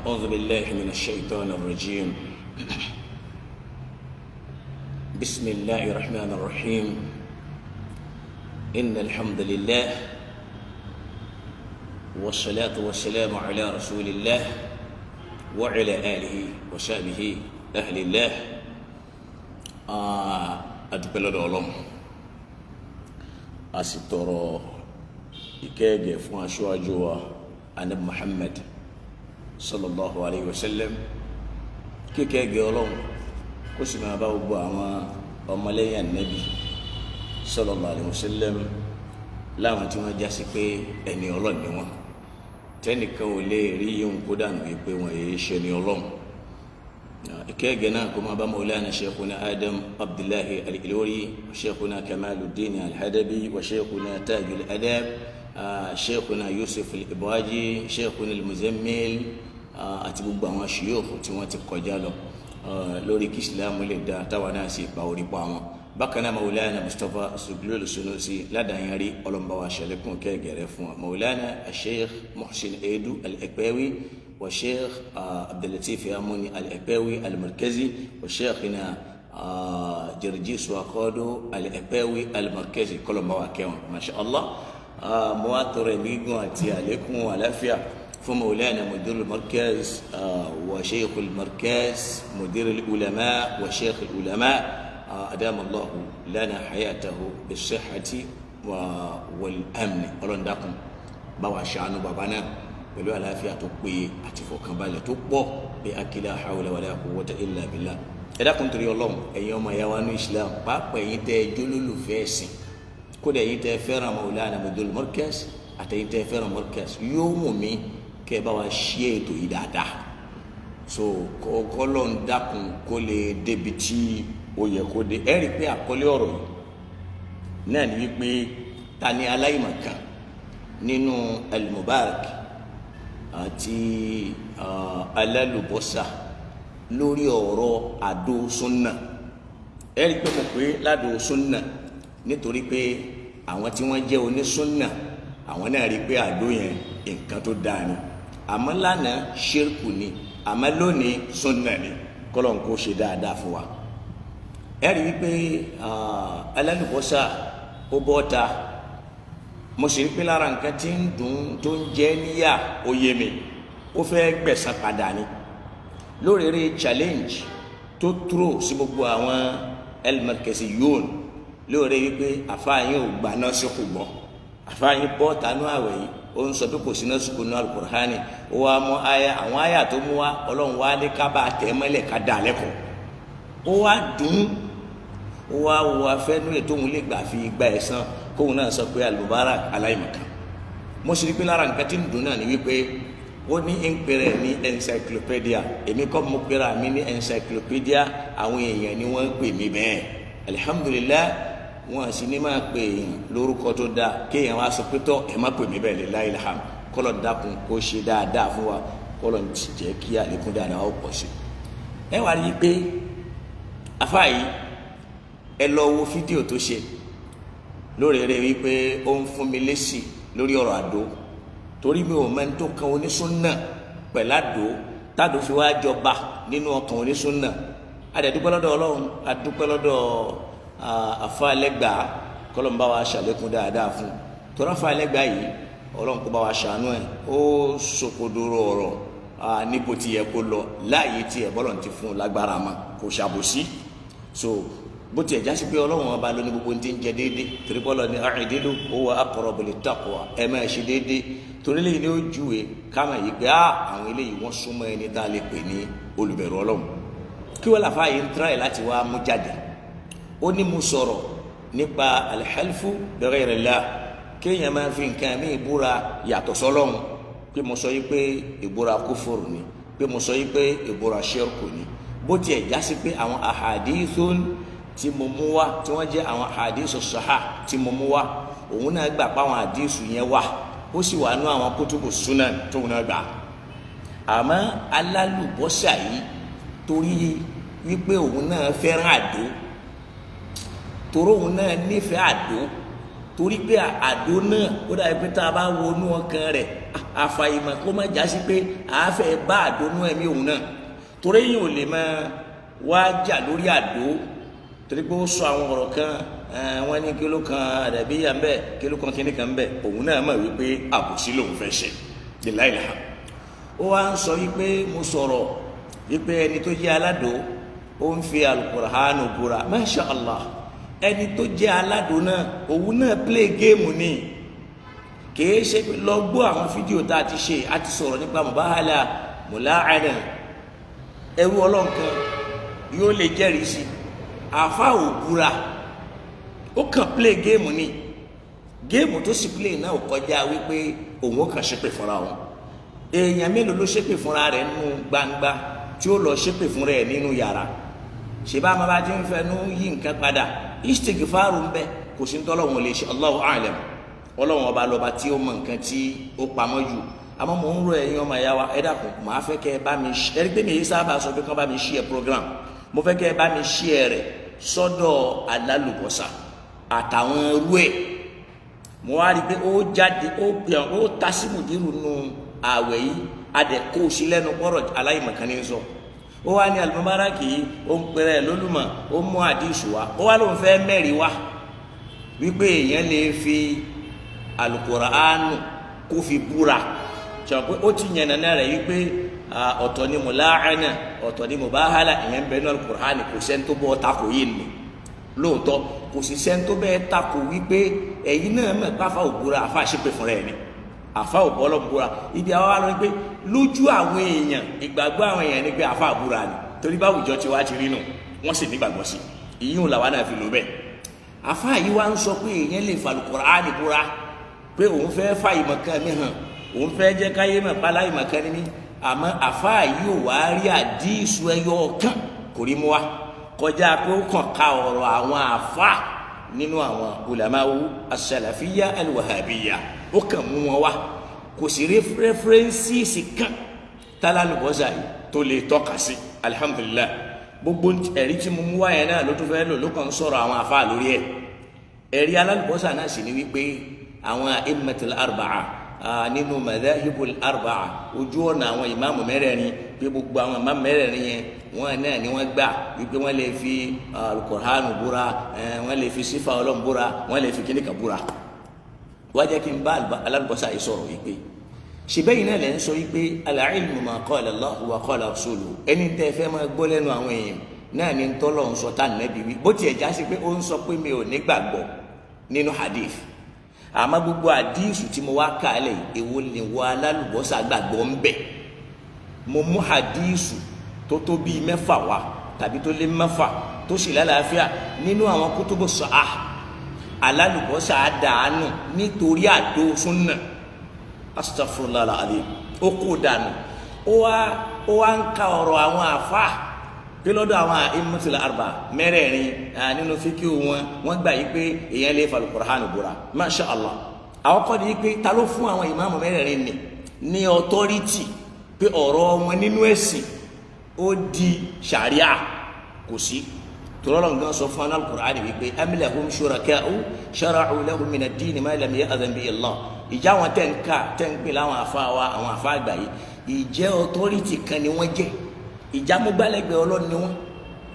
أعوذ بالله من الشيطان الرجيم. بسم الله الرحمن الرحيم. إن الحمد لله والصلاة والسلام على رسول الله وعلى آله وصحبه أهل الله. Adúpẹ́ lọ́dọ̀ Ọlọ́run, a sì tọrọ ìkẹ́gẹ́ fún aṣáájú wa Anabi Muhammad sallallahu alayhi wa sallam. Kíkẹ́gẹ́ Ọlọ́run kó sì máa bá gbogbo àwọn ọmọlẹ́yìn Anabi sallallahu alayhi wa sallam, láwọn tí wọ́n jásí pé ẹni Ọlọ́run ni wọ́n, tẹ́nìkan ò lè rí yíyún kó dànù wípé wọ́n yéé ṣe ni Ọlọ́run. Ìkẹ́gẹ́ náà kó máa bá Mawlana Sheikhuna Adam Abdullahi Al-Ilori, Sheikhuna Kamaluddin Al-Hadabi wa Sheikhuna Tajul Adab, Sheikhuna Yusuf Al-Ibaji, Sheikhuna Al-Muzammil, àti gbogbo àwọn ṣiyóòfù tí wọ́n ti kọjá lọ lórí kí Ìsìlámù lè dá, táwa náà sì pa orí pa wọn. Bákan náà, Mawlana Mustapha Suglul Sunusi ládàáyárí, ọlọ́mọba ṣẹlẹ̀kùn kẹ́gẹ̀rẹ́ fún wa. Mawlana Sheikh Muhsin Edu Al-Ekpewi wa Sheikh Abdulatif Amuni Al-Ekpewi Al-Markazi wa Sheikhina Jirji Suwakodo Al-Ekpewi Al-Markazi, kọlọmọba wa kẹwọn, masha Allah. Mo wá tọrọ ẹ̀mí gígùn àti àlékún àlàáfíà fún Mawlana Mudir al-Markaz wa Sheikh al-Markaz, Mudir al-Ulama wa Sheikh al-Ulama, adama Allahu lana hayatahu bis-sihhati wal-amn. Ọlọ́run dákun, bá wa ṣàánú bàbá náà pẹ̀lú àlàáfíà tó péye àti ìfọ̀kànbalẹ̀ tó pọ̀ bí akila hawla wala quwwata illa billah. Ẹ dákun, torí Ọlọ́run, ẹ̀yin ọmọ ìyá wa ní Islam, pàápàá ẹ̀yin tẹ́ ẹ jólólùfẹ́ ẹ̀sìn, kódà ẹ̀yin tẹ́ ẹ fẹ́ràn Mawlana Mudul Markaz àtẹ̀yin tẹ́ ẹ fẹ́ràn Markaz, yóò wù mí kẹ́ ẹ bá wa ṣí ètò yìí dáadáa. So kọ́lọ́n dákun kó lè débi tí ó yẹ kó dé. Ẹ rí i pé àkọlé ọ̀rọ̀ yìí náà ni wípé, ta ni aláìmọ̀kan nínú Al-Mubarak àti alálùbọ́sà lórí ọ̀rọ̀ àdó súnà? Ẹ rí i pé mo pè é ládò súnà nítorí pé àwọn tí wọ́n jẹ́ onísúnà, àwọn náà rí i pé àdó yẹn, nǹkan tó dáa ni. Àmọ́ lánàá, ṣírkù ni, àmọ́ lónìí, súnà ni. Kọ́lọ́n kó ṣe dáadáa fún wa. Ẹ rí i pé alálùbọ́sà ó bọ́ ta, mo sì rí pé lára nǹkan tí ń dùn tó ń jẹ́ níyà, ó yé mi, ó fẹ́ gbẹ̀san padà ni lórí eré challenge tó tró sí gbogbo àwọn El-Markaziyun, lórí wípé àfáàyàn ò gbà náà sí kò gbọ́. Àfáàyàn bọ́ tanú àwẹ̀ yìí, ó ń sọ pé kò sí náà sùkúrú ní Alukur'ani. Ó wá mú àyà, àwọn àyà tó mú wá, Ọlọ́run wá ní ká bá tẹ̀ mọ́lẹ̀, ká dà lẹ́kọ̀ọ́. Ó wá dùn, ó wá wo afẹ́nú ètò òun lè gbà fi gba ẹ̀san, kóun náà sọ pé Al-Mubarak aláìmọ̀kan. Mo sì rí pé lára nǹkan tí ń dùn náà ni wípé ó ní ń pèrè ní encyclopedia. Èmi kọ́ mo pèrè mi ní encyclopedia, àwọn èèyàn ni wọ́n ń pè mí bẹ́ẹ̀. Alihamudulilayi, wọn sì ní máa pè èèyàn lórúkọ tó dáa, kéèyàn wá sọ pé tọ́ ẹ má pè mí bẹ́ẹ̀. Lè láyé alham. Kọ́lọ̀ dákun kó ṣe dáadáa fún wa, kọ́lọ̀ ti jẹ́ kí àlékún dáadáa ó pọ̀ sí. Ẹ wá rí i pé afá yìí, ẹ lọ wo fídíò tó ṣe lórí eré wípé ó ń fún mi lésì lórí ọ̀rọ̀ àdó, torí mi ò mẹ́ni tó kan onísúnà pẹ̀lú àdó tádò fi wá jọba nínú ọkàn onísúnà. Adẹ̀dúpẹ́ lọ́dọ̀ Ọlọ́run, adúpẹ́ lọ́dọ̀ àfáàlẹ́gbà, kọ́lọ́n bá wa ṣàlékún dáadáa fún torí àfáàlẹ́gbà yìí, Ọlọ́run kó bá wa ṣàánú ẹ̀. Ó sòkodoro ọ̀rọ̀ níbo ti yẹ kó lọ láàyè tí ẹ̀ bọ́lọ̀ ti fún un lágbára ma kò ṣàbòsí. So bó tiẹ̀ jásí pé Ọlọ́run Ọba ló ní gbogbo ní ti ń jẹ déédéé, torí bọ́lọ̀ ní i'dilu huwa aqrabu lit-taqwa, ẹ máa ṣe déédéé. Torí lẹ́yìn ní ó júwe káma yìí pé àwọn eléyìí, wọ́n súnmọ́ ẹni tá a lè pè ní olùbẹ̀rù Ọlọ́run. Kí wọ́n làfáà yìí ń tíráì láti wá mú jáde? Ó ní mo sọ̀rọ̀ nípa al-halfu bi ghayrillah, kéèyàn máa fi nǹkan mí ìbúra yàtọ̀ sọ́lọ́run, pé mo sọ yìí pé ìbúra kúfùrù ni, pé mo sọ yìí pé ìbúra ṣírkù ni. Bó tiẹ̀ jásí pé àwọn ahadithun tí mo mú wá, tí wọ́n jẹ́ àwọn ahadithu sahah tí mo mú wá, òun náà gbà pé àwọn ahadithu yẹn wà, ó sì wà nú àwọn kutubu sunan tóun náà gbà. Àmọ́ alálùbọ́sà yìí, torí wípé òun náà fẹ́ràn àdó, torí òun náà nífẹ̀ẹ́ àdó. Torí pé àdó náà ó dàbí pé tá a bá wọnú ọkàn rẹ̀, àfàìmọ̀ kó má jásí pé àáfẹ́ bá àdó nú ẹ̀mí òun náà, torí yìí ò lè máa wá jà lórí àdó, torí pé ó sọ àwọn ọ̀rọ̀ kan, wọ́n ní kíló kan àdàbíyà ń bẹ, kíló kan kíní kan ń bẹ. Òun náà mọ̀ wípé àbòsí lòun fẹ́ ṣe ìláìlá. Ó wá ń sọ wípé mo sọ̀rọ̀ wípé ẹni tó jẹ́ aládò ó ń fi alukur'anu búra. Masha Allah, ẹni tó jẹ́ aládò náà, òun náà play game ni. Kìí ṣe lọ gbọ́ àwọn fídíò tá a ti ṣe, a ti sọ̀rọ̀ nípa mubahala mùláàdà. Ẹrú ọlọ́nkan yóò lè jẹ́rìí sí àfa ò búra, ó kàn play game ni. Game tó sì play náà ò kọjá wípé òun ó kàn ṣépè fúnra òun. Èèyàn mélòó ló ṣépè fúnra rẹ̀ nínú gbangba tí ó lọ ṣépè fúnra ẹ̀ nínú yàrá? Ṣèbá máa bá ti ń fẹnu yí nǹkan padà, istighfaru ń bẹ, kò sí tọ́lọ́wọ́n lè ṣe. Allahu a'lam, Ọlọ́wọ́n ọba lọ́ba tí ó mọ nǹkan tí ó pamọ́ jù. Àmọ́ mò ń rọ ẹ̀yin ọmọ ìyá wa, ẹ dákun, màá fẹ́ kẹ́ ẹ bá mi ẹ rí pé mi yìí sábà sọ pé kán bá mi share program. Mo fẹ́ kẹ́ ẹ bá mi share rẹ̀ sọ́dọ̀ alálùbọ́sà àtàwọn ẹrú ẹ̀. Mo wá rí i pé ó jáde, ó pè ó tásìmùdírù nù àwẹ̀ yìí, adẹ̀ kó o sí lẹ́nu kọ́rọ̀ aláìmọ̀kan ní sọ. Ó wá ní Al-Mubaraki yìí, ó ń pèrè lólùmọ̀, ó mú àdìsù wá, ó wá lóun fẹ́ mẹ́rin wá wípé èèyàn lè fi Al-Qur'anu kó fi búra. Sọ pé ó ti yànnà náà rẹ̀ wípé ọ̀tọ̀ ni mùláàánà, ọ̀tọ̀ ni mubahala. Ìyẹn bẹ́ẹ̀ ní Al-Qur'ani, kò sẹ́ni tó bọ́ tako yìí nì. Lóòótọ́, kò sì sẹ́ni tó bẹ́ẹ̀ tako wípé ẹ̀yin náà mọ̀ pé àfa ò búra, àfa ṣépè fúnra ẹ̀ ni, àfa ò bọ́lọ̀ búra. Ibi àwa wá lọ pé lójú àwọn èèyàn, ìgbàgbọ́ àwọn èèyàn ni pé àfa búra ni, torí báwùjọ ti wá ti rí nù, wọ́n sì nígbàgbọ́ sí ìyíhùn làwa náà fi lò bẹ́ẹ̀. Àfa yìí wá ń sọ pé èèyàn lè fa Al-Qur'ani búra, pé òun fẹ́ fa ìmọ̀kan mi hàn, òun fẹ́ jẹ́ káyé mọ̀ pálá ìmọ̀kan ni mí. Àmọ́ àfa yìí ò wá rí àdísù ẹyọ kan, kò rí mu wá kọjá pé ó kàn ka ọ̀rọ̀ àwọn àfa nínú àwọn ulamawu as-salafiyya al-wahabiyya, ó kàn mú wọn wá, kò sí references kan tálálùbọ́sà yìí tó lè tọ́ka sí. Alihamudulilayi, gbogbo ẹ̀rí tí mo mú wá yẹn náà ló tún fẹ́ lò, ló kàn ń sọ̀rọ̀ àwọn àfa lórí ẹ̀. Ẹ̀rí alálùbọ́sà náà sì ni wípé àwọn a'immatul arba'a nínú madhahibul arba'a, ojú ọ̀nà àwọn ìmáàmù mẹ́rẹ̀ẹ̀rin, pé gbogbo àwọn ìmáàmù mẹ́rẹ̀ẹ̀rin yẹn, wọ́n náà ni wọ́n gbà wípé wọ́n lè fi alukur'anu búra, wọ́n lè fi sífà Ọlọ́run búra, wọ́n lè fi kíníkà búra. Wá jẹ́ kí n bá alálùbọ́sà yìí sọ̀rọ̀ wípé ṣìbẹ́yìn náà lẹ́ ń sọ wípé al-ilmu ma qala Allahu wa qala rasuluhu. Ẹni tẹ́ fẹ́ máa gbọ́ lẹ́nu àwọn èèyàn náà ni tọ́lọ̀ ń sọ tá nẹ́bi wí, bó tiẹ̀ já sí pé ó ń sọ pé mi ò ní gbàgbọ́ nínú hadith. Àmọ́ gbogbo hadith tí mo wá kà á lẹ̀, èwo ni wọ alálùbọ́sà gbàgbọ́ ń bẹ̀? Mo mú hadith tó tó bíi 6 wá tàbí tó lé 6 tó sì lálàáfíà nínú àwọn kutubu sahih. Alálùbọ́sà dànù nítorí àdó súnà. Astaghfirullah alazim, ó kó dànù. Ó wá ń ka ọ̀rọ̀ àwọn àfa pé lọ́dọ̀ àwọn a'immatul arba mẹ́rẹ̀ẹ̀rin nínú fíkìú wọn, wọ́n gbà yí pé èèyàn lè fa Al-Qur'an búra. Masha Allah, àwọn kọ́ ni yí pé ta ló fún àwọn ìmáàmù mẹ́rẹ̀ẹ̀rin ní authority pé ọ̀rọ̀ wọn nínú ẹ̀sìn ó di ṣàríà? Kò sí. Tọ́lọ́lọ́ nǹkan sọ fún Al-Qur'an wípé am lahum shuraka'u shara'u lahum mina ad-dini ma lam ya'dhan bihi Allah. Ìjà wọn tẹ̀ ń ká tẹ̀ ń pè láwọn àfa wa, àwọn àfa àgbà yìí, ìjẹ́ authority kan ni wọ́n jẹ́? Ìjà amúgbálẹ́gbẹ̀ẹ́ Ọlọ́run ni wọ́n?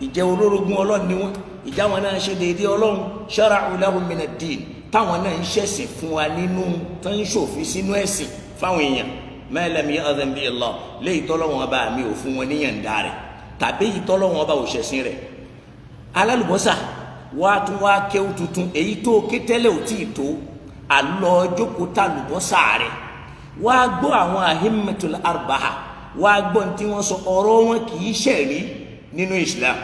Ìjẹ́ olórogún Ọlọ́run ni wọ́n? Ìjà wọn náà ṣe déédéé Ọlọ́run? Shara'u lahum mina ad-din, táwọn náà ń ṣẹ̀sìn fún wa nínú tó ń ṣòfin sínú ẹ̀sìn fáwọn èèyàn, ma lam ya'dhan bihi Allah, léyìí tọ́lọ́wọ́n ọba mi ò fún wọn níyànda rẹ̀ tàbí èyí tọ́lọ́wọ́n ọba ò ṣẹ̀sìn rẹ̀. Alálùbọ́sà wá tún wá kéwú tuntun, èyí tó ké tẹ́lẹ̀ ò tí ì tó. Àlọ́ jókòó tàlùbọ́sà rẹ̀, wá gbọ́ àwọn a'immatul arba'a, wá gbọ́ tí wọ́n sọ. Ọ̀rọ̀ wọn kì í ṣẹ̀rí nínú Islam.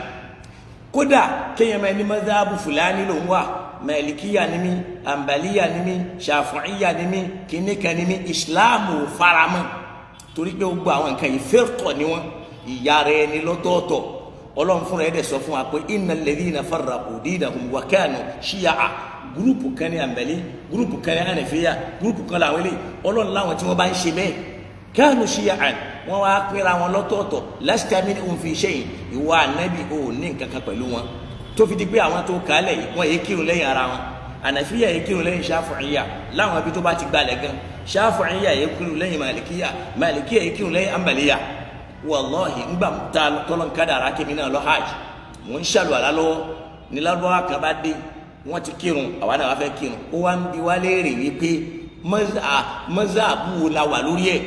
Kódà kéèyàn máa ní madhabu fúlàní ló ń wà, malikiya ni mí, àǹbàlíyà ni mí, ṣàfùcíyà ni mí, kìnnìkan ni mí, Islam ò faramọ́, torí pé gbogbo àwọn nǹkan yìí firqa ni wọ́n, ìyá rẹ̀ ni lọ́tọ̀ọ̀tọ̀. Ọlọ́run fúnra ẹ̀ dẹ̀ sọ fún wa pé innal ladhina farraqu dinahum wa kanu shiya'a. Group kan ní àǹbàlí, group kan ní ànàfíyà, group kan làwọn eléyìí. Ọlọ́run láwọn tí wọ́n bá ń ṣe bẹ́ẹ̀, kanu shiya'a, wọ́n wá pínra wọn lọ́tọ̀ọ̀tọ̀. Lasta minhum fi shay'in, ìwọ ànábì ò ní nǹkan kan pẹ̀lú wọn. Tó fi di pé àwọn tó kálẹ̀ yìí, wọ́n yé kírun lẹ́yìn ara wọn. Hanafiya yìí kírun lẹ́yìn Shafi'iyya láwọn ibi tó bá ti gbalẹ̀ gan. Shafi'iyya yìí kírun lẹ́yìn Malikiya, Malikiya yìí kírun lẹ́yìn Hanbaliya. Wàláhì, ńgbà tá tọ́lọ́n kádàrá kémi náà lọ hajj, mò ń ṣàlùwàlá lọ́wọ́ ní lárúbáwá kan bá dé. Wọ́n ti kírun, àwa náà wá fẹ́ kírun. Ó wá ń bi wá léèrè wípé mọ́sàbù wo la wà lórí ẹ̀.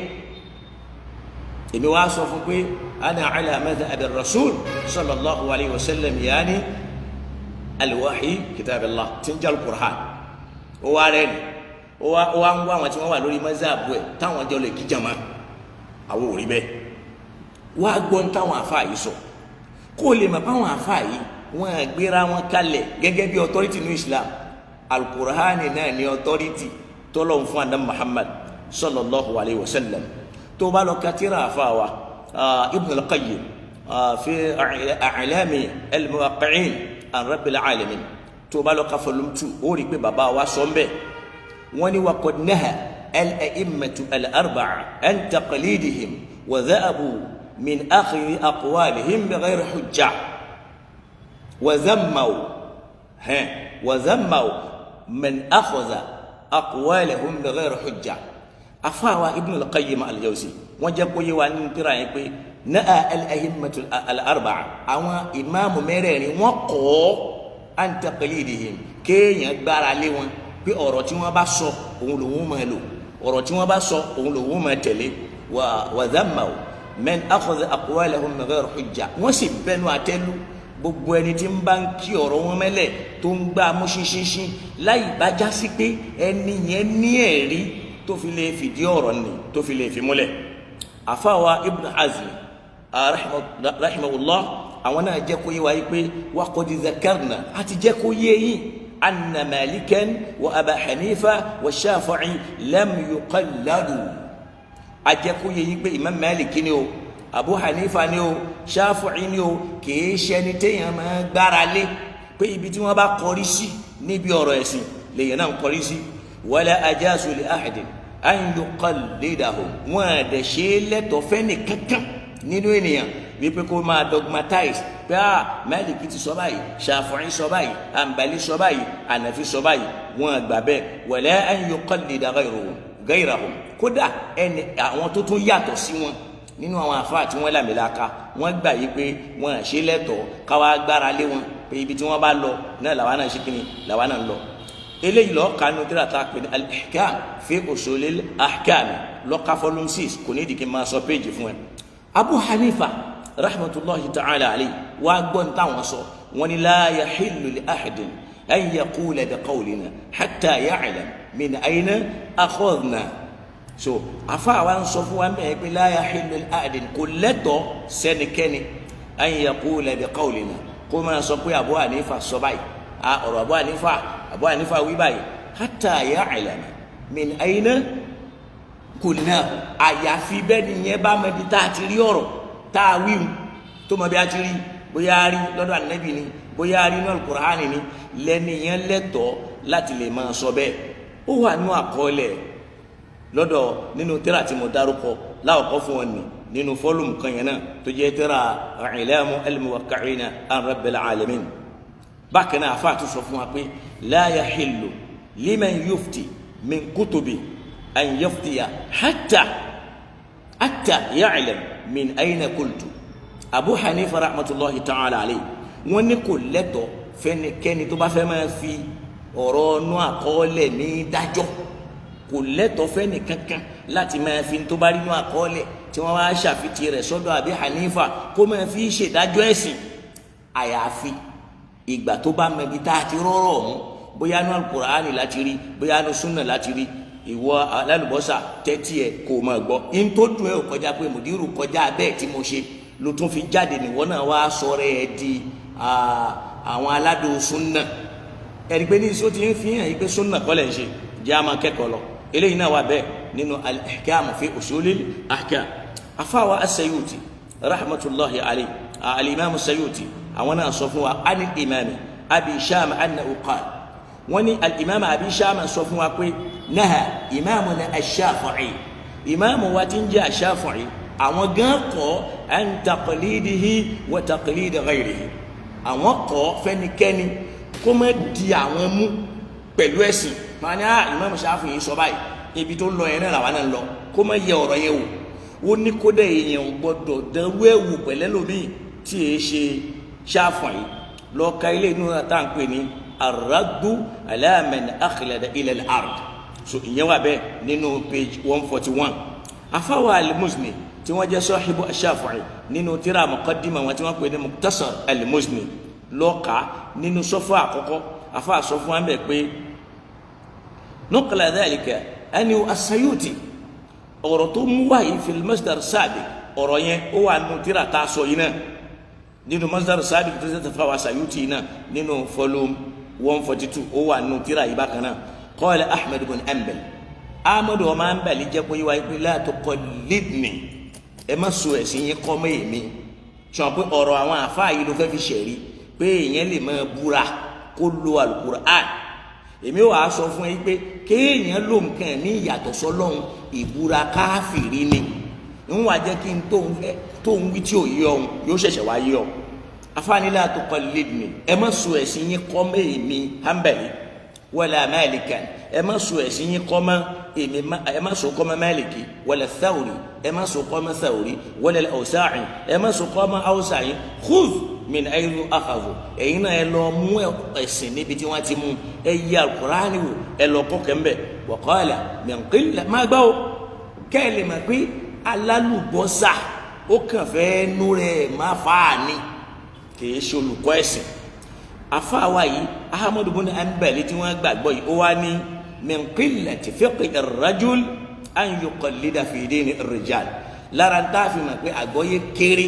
Èmi wá sọ fún pé ana ala madhhab ar-rasul sallallahu alayhi wa sallam, yaani alwahi kitabillah tí ń jẹ́ al-Qur'an. Ó wá rẹ̀ ni ó wá ń wá àwọn tí wọ́n wà lórí mọ́sàbù ẹ̀ táwọn jọ lè kí jama. Àwọn ò rí bẹ́ẹ̀. Wá gbọ́n táwọn àfa yìí sọ, kó o lè mọ̀ báwọn àfa yìí wọ́n gbéra wọn kalẹ̀ gẹ́gẹ́ bí authority ní Islam. Alukur'ani náà ní authority tọ́lọ̀ fún Adam Muhammad sallallahu alayhi wa sallam. Tó bá lọ katira àfa wa Ibn al-Qayyim fi A'lami al-Muwaqqi'in an Rabbil Alamin, tó bá lọ ka volume 2, ó rí i pé bàbá wa sọ ń bẹ̀, wọ́n ní wa qad naha al-a'immatu al-arba'a an taqlidihim wa dha'abu min akhiri aqwalihim bighayri hujja wa zammaw wa zammaw man akhadha aqwalahum bighayri hujja. Afaawa Ibn al-Qayyim al-Jawzi, wọ́n jẹ́ kó yé wa nínú tírà yẹn pé na'a al-a'immatu al-arba'a, àwọn ìmáàmù mẹ́rẹ̀ẹ̀rin, wọ́n kọ́ an taqlidihim, kéèyàn gbára lé wọn pé ọ̀rọ̀ tí wọ́n bá sọ òun lòun máa lò, ọ̀rọ̀ tí wọ́n bá sọ òun lòun máa tẹ̀lé. Wa zammaw man akhadha aqwalahum bighayri hujja, wọ́n sì bẹnu àtẹ́lu gbogbo ẹni tí ń bá ń kí ọ̀rọ̀ wọn mẹ́lẹ̀, tó ń gbá mú ṣinṣinṣin láì bá já sí pé ẹni yẹn ní ẹ̀rí tó fi lè fìdí ọ̀rọ̀ nì tó fi lè fi múlẹ̀. Àfàwà Ibn Hazm rahimahullah, àwọn náà jẹ́ kó yé wa yìí pé wa qad dhakarna, àti jẹ́ kó yé yín, anna Malikan wa Aba Hanifa wa Shafi'i lam yuqalladu. A jẹ́ kó yé yín pé Imam Malik ni o, Abu Hanifa ni o, Shafi'i ni o, kìí ṣẹni téèyàn máa gbára lé pé ibi tí wọ́n bá kọrí sí níbi ọ̀rọ̀ ẹ̀sìn lèèyàn náà ń kọrí sí. Wala ajazu li ahadin an yuqallidahum, wọn àdẹ̀ ṣe é lẹ́tọ̀ọ́ fẹ́ni kankan nínú ènìyàn wípé kó máa dogmatize pé a Málìkì ti sọ báyìí, Ṣàfi'í sọ báyìí, Àǹbálí sọ báyìí, Ànàfi sọ báyìí. Wọn gbà bẹ́ẹ̀. Wala an yuqallida ghayrahum, kódà ẹni àwọn tó tún yàtọ̀ sí wọn nínú àwọn àfáà tí wọ́n làmìlaka, wọ́n gbà yí pé wọ́n ṣe lẹ́tọ̀ọ́ káwá gbára lé wọn pé ibi tí wọ́n bá lọ náà làwa náà ṣe kíni, làwa náà ń lọ. Eléyìí lọ́ọ́ kanu tíra ta pé ní al-Ihkam fi usulil ahkam, lọ́ka volume 6, kò ní ìdíkì máa sọ péjì fún ẹ. Abu Hanifa rahmatulahi ta'ala alayhi, wàá gbọ́n táwọn sọ. Wọ́n ní la yahillu li ahadin an yaqula bi qawlina hatta ya'lam min ayna akhadna. So afa wa ń sọ fún wa mẹ́ẹ̀ pé la yahillu li ahadin, kò lẹ́tọ̀ọ́ sẹ́nikẹ́ni, an yaqula bi qawlina, kó máa sọ pé Abu Hanifa sọ báyìí, ọ̀rọ̀ Abu Hanifa, Abu Hanifa wí báyìí, hatta ya'lama min ayna qulna, àyàfi bẹ́ẹ̀ ni yẹn bá mọ ibi tá a ti rí ọ̀rọ̀ tá a wíwù, tó mọ bí a ti rí, bóyá a rí lọ́dọ̀ Ànábì ni, bóyá a rí nínú Al-Qur'ani ni, lẹ́ni yẹn lẹ́tọ̀ọ́ láti lè máa sọ bẹ́ẹ̀. Ó wà nínú àkọọ́lẹ̀ lọ́dọ̀ nínú tírà tí mo dárúkọ láwùkọ́ fún wọn ni nínú volume kan yẹn náà tó jẹ́ tírà I'lamu al-Muwaqqi'ina an Rabbil Alamin. Bákan náà, afa tún sọ fún wa pé la yahillu liman yufti min kutubi an yuftiya hatta ya'lam min ayna qultu. Abu Hanifa rahmatulahi ta'ala alayhi, wọ́n ní kò lẹ́tọ̀ọ́ fẹ́nikẹ́ni tó bá fẹ́ máa fi ọ̀rọ̀ ọ̀nù àkọọ́lẹ̀ ní dájọ́, kò lẹ́tọ̀ọ́ fẹ́ni kankan láti máa fi tó bá rí inú àkọọ́lẹ̀ tí wọ́n wá ṣàfitì rẹ̀ sọ́dọ̀ Abi Hanifa kó máa fi ṣèdájọ́ ẹ̀sìn, àyàfi ìgbà tó bá mọ ibi tá a ti rọ́rọ̀ ọ̀hún, bóyá inú Al-Qur'ani láti rí, bóyá inú súnà láti rí. Ìwọ alálùbọ́sà, tẹ́tí ẹ̀ kò máa gbọ́ in tó dùn ẹ̀ ò kọjá pé mùdírù kọjá bẹ́ẹ̀ tí mo ṣe ló tún fi jáde nìwọ náà wá sọ̀rọ̀ ẹ̀ di àwọn aládùn súnà. Ẹ̀rí pé ní sọ ti ń fi hàn yí pé súnà kọ́lẹ̀ ń ṣe jẹ́ àmọ́ kẹ́kọ̀ọ́ lọ. Eléyìí náà wà bẹ́ẹ̀ nínú al-Ihkam fi usulil ahkam. Afáwa as-Sayuti rahmatulahi alayhi, al-imam as-Sayuti, àwọn náà sọ fún wa ani imami Abi Shama annahu qala, wọ́n ní al-imam Abi Shama sọ fún wa pé naha imamuna ash-Shafi'i, ìmáàmù wa ti ń jẹ́ ash-Shafi'i, àwọn gan kọ́ an taqlidihi wa taqlidi ghayrihi, àwọn kọ́ fẹ́nikẹ́ni kó má di àwọn mú. Pẹ̀lú ẹ̀sìn máa ní Imam Shafi'i sọ báyìí, ibi tó ń lọ yẹn náà làwọn náà ń lọ, kó má yẹ ọ̀rọ̀ yẹn wò. Ó ní kódà èèyàn ò gbọdọ̀ dẹrú ẹ̀ wò pẹ̀lẹ́ lómi tí èé ṣe Shafi'i. Lọ́ka ilé inú náà tá à ń pè ní ar-raddu ala man akhlada ila al-ard. So ìyẹn wà bẹ́ẹ̀ nínú page 141. Afáwa al-Muzni tí wọ́n jẹ́ sahibu Shafi'i, nínú tírà muqaddima wọn tí wọ́n pè ní Mukhtasar al-Muzni, lọ́ka nínú sọ́fà àkọ́kọ́, afa sọ fún wa bẹ́ẹ̀ pé naqala dhalika ẹni as-Sayuti, ọ̀rọ̀ tó mú wáyé fil masdar sabiq, ọ̀rọ̀ yẹn ó wà nínú tírà tá a sọ yìí náà, nínú masdar sabiq tó ṣe fà wá Sayuti yìí náà, nínú volume 142, ó wà nínú tírà yìí bákan náà. Qala Ahmad ibn Hanbal, Ahmad ọmọ Hanbal jẹ́ kó yé wa pé la tuqallidni, ẹ má so ẹ̀sìn yín kọ́ mọ́ èmi. Sọ pé ọ̀rọ̀ àwọn àfáà yìí ló fẹ́ fi ṣẹ̀rí pé èèyàn lè máa búra kó lo alukur'an. Èmi wàá sọ fún yín pé kéèyàn ló nǹkan ní ìyàtọ̀ sọlọ́hún, ìbúra káfìrí ni. Ń wàá jẹ́ kí n tó ń wí tí ò yé ọ̀hún yóò ṣẹ̀ṣẹ̀ wá yé ọ. Afáàní la tuqallidni, ẹ má so ẹ̀sìn yín kọ́ mọ́ èmi Hanbali, wala Malikan, ẹ má so ẹ̀sìn yín kọ́ mọ́ èmi, ẹ má so kọ́ mọ́ Maliki, wala Thawri, ẹ má so kọ́ mọ́ Thawri, wala Awza'i, ẹ má so kọ́ mọ́ Awza'i. Khudh min aydu akhadhu, ẹ̀yin náà ẹ lọ mú ẹ̀sìn níbi tí wọ́n ti mú. Ẹ yí alukur'ani wò, ẹ lọ kọ́ kẹ́ńbẹ̀. Wa qala min qilla má gbọ́ o, kẹ́ ẹ lè mọ̀ pé alálùbọ́sà ó kàn fẹ́ nú rẹ̀ má fà á ní, kì í ṣe olùkọ́ ẹ̀sìn. Afáwa yìí Ahmadu bin Hanbali tí wọ́n gbàgbọ́ yìí, ó wá ní min qillati fiqhi ar-rajul an yuqallida fi dini ar-rijal. Lára ń tá a fi mọ̀ pé àgbọ́yé kéré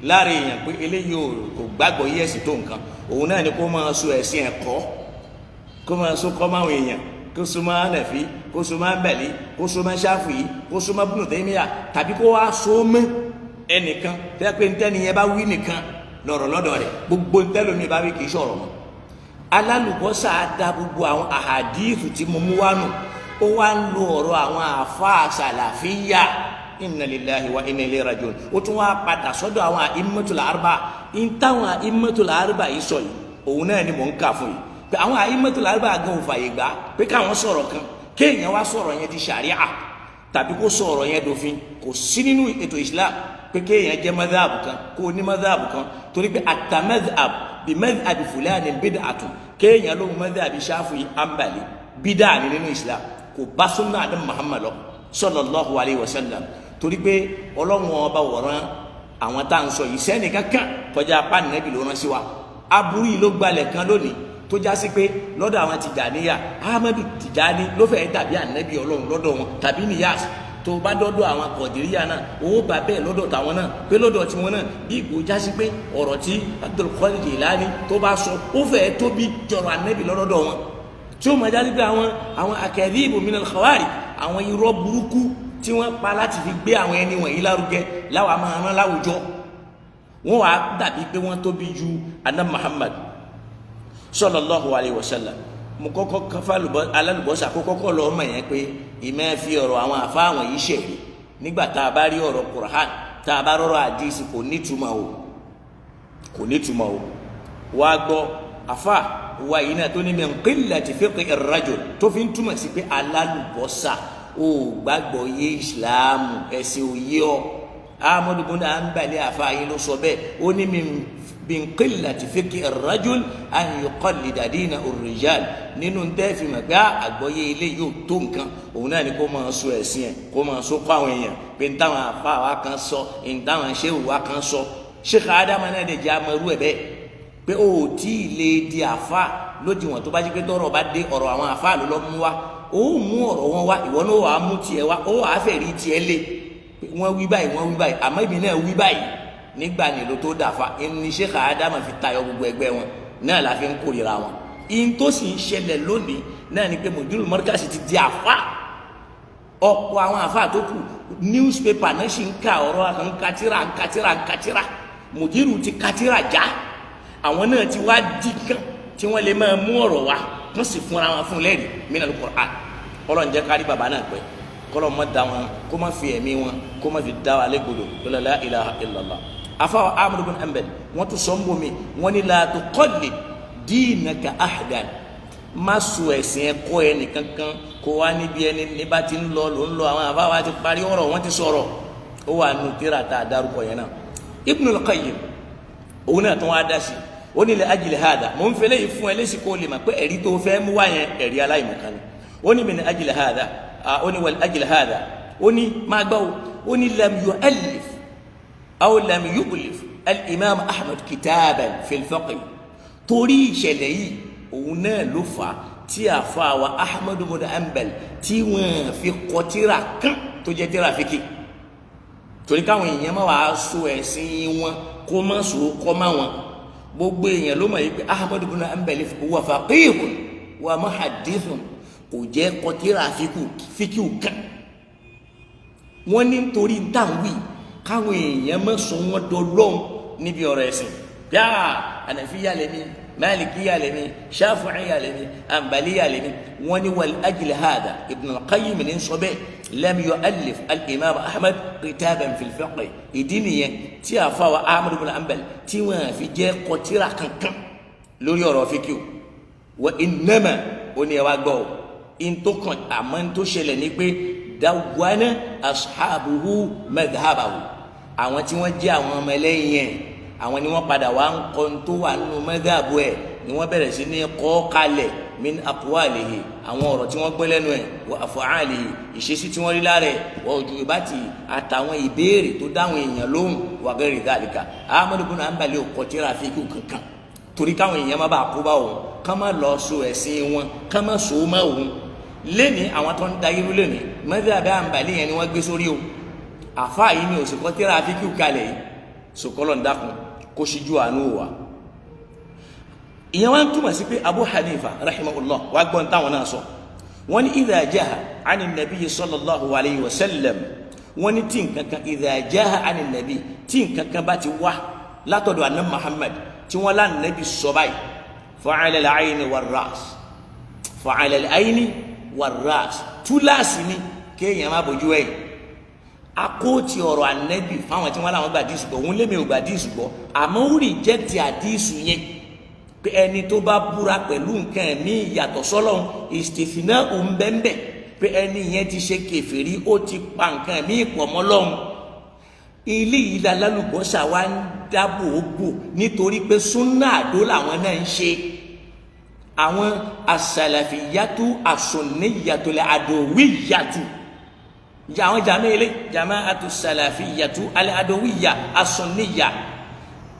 lára èèyàn, pé eléyìí ò kò gbàgbọ́ yé ẹ̀sìn tó nǹkan, òun náà ni kó máa sọ ẹ̀sìn ẹ̀kọ́, kó máa sọ kọ́ máwọn èèyàn, kó so máa Hanafi, kó so máa Hanbali, kó so máa Shafi'i, kó so máa Ibn Taymiyyah, tàbí kó wá so mọ́ ẹnìkan tẹ́ pé ntẹ́ni yẹn bá wí nìkan lọ̀rọ̀ lọ́dọ̀ rẹ̀, gbogbo ntẹ́lómi bá wí kì í sọ̀rọ̀ mọ́. Alálùbọ́sà da gbogbo àwọn àhàdíìfù tí mo mú wá nù, ó wá ń lo ọ̀rọ̀ àwọn àfáà sàlàfíyà. Inna lillahi wa inna ilayhi rajiun. Ó tún wá padà sọ́dọ̀ àwọn a'immatul arba ń táwọn a'immatul arba yìí sọ yìí, òun náà ni mò ń kà fún yìí, pé àwọn a'immatul arba gan ò fàyè gbà pé káwọn sọ̀rọ̀ kan, kéèyàn wá sọ̀rọ̀ yẹn di ṣàríà tàbí kó sọ̀rọ̀ yẹn dòfin. Kò sí nínú ètò Islam pé kéèyàn jẹ́ madhab kan, kó ní madhab kan, torí pé at-madhhab bí madhhab fulani bid'atun. Kéèyàn lóhun madhhab Shafi'i, Hanbali, bídà ní nínú Islam, kò bá sunna àdé Muhammad lọ sallallahu alayhi wa sallam, torí pé Ọlọ́run ọba wọ̀ràn àwọn tá à ń sọ yìí sẹ́ni kankan kọjá apá nẹ́bí ló rán sí wa. Aburú yìí ló gbalẹ̀ kan lónìí tó já sí pé lọ́dọ̀ àwọn Tìjàníyà, Ahmadu Tìjàní ló fẹ́ẹ́ dàbí ànẹ́bí Ọlọ́run lọ́dọ̀ wọn, tàbí Niyas. Tó bá dọ́dọ̀ àwọn Kọ̀dìríyà náà, owó bá bẹ́ẹ̀ lọ́dọ̀ tàwọn náà, pé lọ́dọ̀ tiwọn náà bí ìgbò já sí pé ọ̀rọ̀ tí Abdul Qadir Jilani tó bá sọ, ó fẹ́ẹ́ tóbi jọ̀rọ̀ ànẹ́bí lọ́dọ̀ wọn, tí ó máa já sí pé àwọn akadhibu minal khawarij, àwọn irọ́ burúkú tí wọ́n pa láti fi gbé àwọn ẹni wọ̀nyí lárugẹ láwa máa rán láwùjọ, wọ́n wàá dàbí pé wọ́n tóbi ju anna Muhammad sallallahu alayhi wa sallam. Mo kọ́kọ́ káfá alálùbọ́sà kó kọ́kọ́ lọ mọ̀ yẹn pé ìmọ̀ fi ọ̀rọ̀ àwọn àfa àwọn yìí ṣẹ̀rí nígbà tá a bá rí ọ̀rọ̀ Qur'an, tá a bá rọrọ̀ àdìsí, kò nítumọ̀ o, kò nítumọ̀ o. Wàá gbọ́ àfa wa yìí náà tó ní min qillati fiqhi ar-rajul, tó fi ń túmọ̀ sí pé alálùbọ́sà ó gbàgbọ́ yé ìsìláàmù, ẹ̀sìn òye ọ. Ahmadu bin Hanbali, àfa yìí ló sọ bẹ́ẹ̀, ó ní min qillati fiqhi ar-rajul an yuqallida dina ar-rijal. Nínú tẹ́ fi mọ̀ pé àgbọ́yé ilé yóò tó nǹkan, òun náà ni kó máa sọ ẹ̀sìn ẹ̀, kó máa sọ kó àwọn èèyàn pé n táwọn àfa wa kan sọ, n táwọn ṣéwù wa kan sọ. Sheikh Adama náà dẹ̀ jẹ́ amaru ẹ̀ bẹ́ẹ̀ pé o ò tí ì lè di àfa lódiwọ̀n tó bá jẹ́ pé tọ́rọ̀ bá dé, ọ̀rọ̀ àwọn àfa ló lọ́ mú wa. Ó mú ọ̀rọ̀ wọn wá, ìwọ náà wàá mú tiẹ̀ wá, ó wàá fẹ́ rí tiẹ̀ lé. Wọ́n wí báyìí, wọ́n wí báyìí, àmọ́ ìbí náà wí báyìí nígbà nílò tó dàfa ní Sheikh Adama fi tayọ gbogbo ẹgbẹ́ wọn náà la fi ń kórìíra wọn. In tó sì ń ṣẹlẹ̀ lónìí náà ni pé Mudirul Markaz ti di àfa, ọ̀pọ̀ àwọn àfa tó kù newspaper náà sì ń ka ọ̀rọ̀, ń katira, ń katira, ń katira. Mudiru ti katira já, àwọn náà ti wá di kan tí wọ́n lè máa mú ọ̀rọ̀ wá, wọ́n sì fúnra wọn fún lẹ́rìí minal Qur'an. Ọlọ́run jẹ́ kárí bàbá náà pẹ́, kọ́lọ́ mọ́ da wọn, kó má fi ẹ̀mí wọn, kó má fi dá wa légbodò. La ilaha illallah. Afa Ahmad bin Hanbal, wọ́n tún sọ ń bomi, wọ́n ní la tuqallid dinaka ahadan. Má so ẹ̀sìn ẹ̀kọ́ ẹnì kankan kó wá níbi ẹni níbà tí ń lọ ló ń lọ. Àwọn àbáwá ti parí ọ̀rọ̀, wọ́n ti sọ̀rọ̀, ó wà nù tíra tá a dárúkọ yẹn náà. Ibnul Qayyim òun náà tó wá dá sí, ó ní li ajli hada, mò ń fẹlẹ́ yìí fún ẹ lẹ́sìn kó lè mà pé ẹ̀rí tó fẹ́ mú wá yẹn, ẹ̀rí aláìmọ̀kan ni. Ó ní min ajli hada, ó ní wal ajli hada, ó ní máa gbọ́, ó ní lam yu'allif aw lam yu'lif al-imam Ahmad kitaban fil fiqh. Torí ìṣẹ̀lẹ̀ yìí, òun náà ló fà á tí àfa wa Ahmad ibn Hanbal tí wọ́n fi kọ tírà kan tó jẹ́ tírà fíkì, torí káwọn èèyàn má wàá so ẹ̀sìn wọn, kó má so kọ́ má wọn. Gbogbo èèyàn ló mọ̀ yìí pé Ahmad ibn Hanbal huwa faqihun wa muhaddithun, kò jẹ́ kọ tírà fíkì kan. Wọ́n ní nítorí táwọn káwọn èèyàn má sọ wọn dọlọ́hún níbi ọ̀rọ̀ ẹ̀sìn yáa, Hanafiya lèmi, Malikiya lèmi, Shafi'iya lèmi, Hanbaliya lèmi. Wọ́n ní wal ajli hada, Ibn al-Qayyim ní sọ bẹ́ẹ̀, lam yu'allif al-imam Ahmad kitaban fil fiqh. Ìdí nìyẹn tí a fa wa Ahmad ibn Hanbal tí wọ́n fi jẹ́ kọ tírà kankan lórí ọ̀rọ̀ fíkìw. Wa innama, ó ní ẹ wá gbọ́, in tó kàn, àmọ́ n tó ṣẹlẹ̀ ní pé dawwana ashabuhu madhhabahu, àwọn tí wọ́n jẹ́ àwọn ọmọ ẹlẹ́yìn yẹn, àwọn ni wọ́n padà wá ń kọ́ tó wà nínú madhhabu ẹ̀, ni wọ́n bẹ̀rẹ̀ sí ní kọ́ kalẹ̀, min aqwalihi, àwọn ọ̀rọ̀ tí wọ́n gbọ́ lẹ́nu ẹ̀, wa af'alihi, ìṣesí tí wọ́n rí lára ẹ̀, wa ujubati, àtàwọn ìbéèrè tó dáwọn èèyàn lóhùn, wa ghairi dhalika. Ahmad ibn Hanbal ò kọ tírà fíkù kankan torí káwọn èèyàn má bàa kó bá òun, ká má lọ so ẹ̀sìn wọn, ká má so má òun. Lẹ́ni àwọn tó ń da irú lẹ́ni madhhab Hanbali yẹn ni wọ́n gbé sórí o. Àfa yìí ni òsìkọ́ tírà fíkù kalẹ̀ yìí sòkòlò ń dákun kó ṣíjú àánú wa. Ìyẹn wá ń túmọ̀ sí pé Abu Hanifa rahimahullah wá gbọ́n táwọn náà sọ. Wọ́n ní idha jaha ani nabiyyi sallallahu alayhi wa sallam, wọ́n ní tí nǹkan kan, idha jaha ani nabi, tí nǹkan kan bá ti wá látọ̀dọ̀ àná Muhammad tí wọ́n lá nàbí sọ báyìí, fa'ala al-ayni war-ra's, fa'ala al-ayni war-ra's, túláàsì ni kéèyàn má bójú ẹ̀yìn. Akóòtì ọ̀rọ̀ ànẹ́bì fáwọn tí wọ́n láwọn gba àdìsù gbọ́, òun lémi ò gba àdìsù gbọ́, àmọ́ ó reject àdìsù yẹn pé ẹni tó bá búra pẹ̀lú nǹkan ẹ̀mí ìyàtọ̀ sọ́lọ́hún, ìsìtìfìnà òun bẹ́ẹ̀ pé ẹni yẹn ti ṣe kèfèrí, ó ti pa nǹkan ẹ̀mí ìpọ̀ mọ́ Ọlọ́hun. Ilé yìí la lálùbọ́sà wa ń dáàbò bò, nítorí pé súnà àdó làwọn náà ń ṣe, àwọn asàlàfíyàtú àsùnníyàtú àdòwíyàtú, àwọn jàmá ilé jama'atu sàlàfíyàtú àdòwíyà àsùnníyà.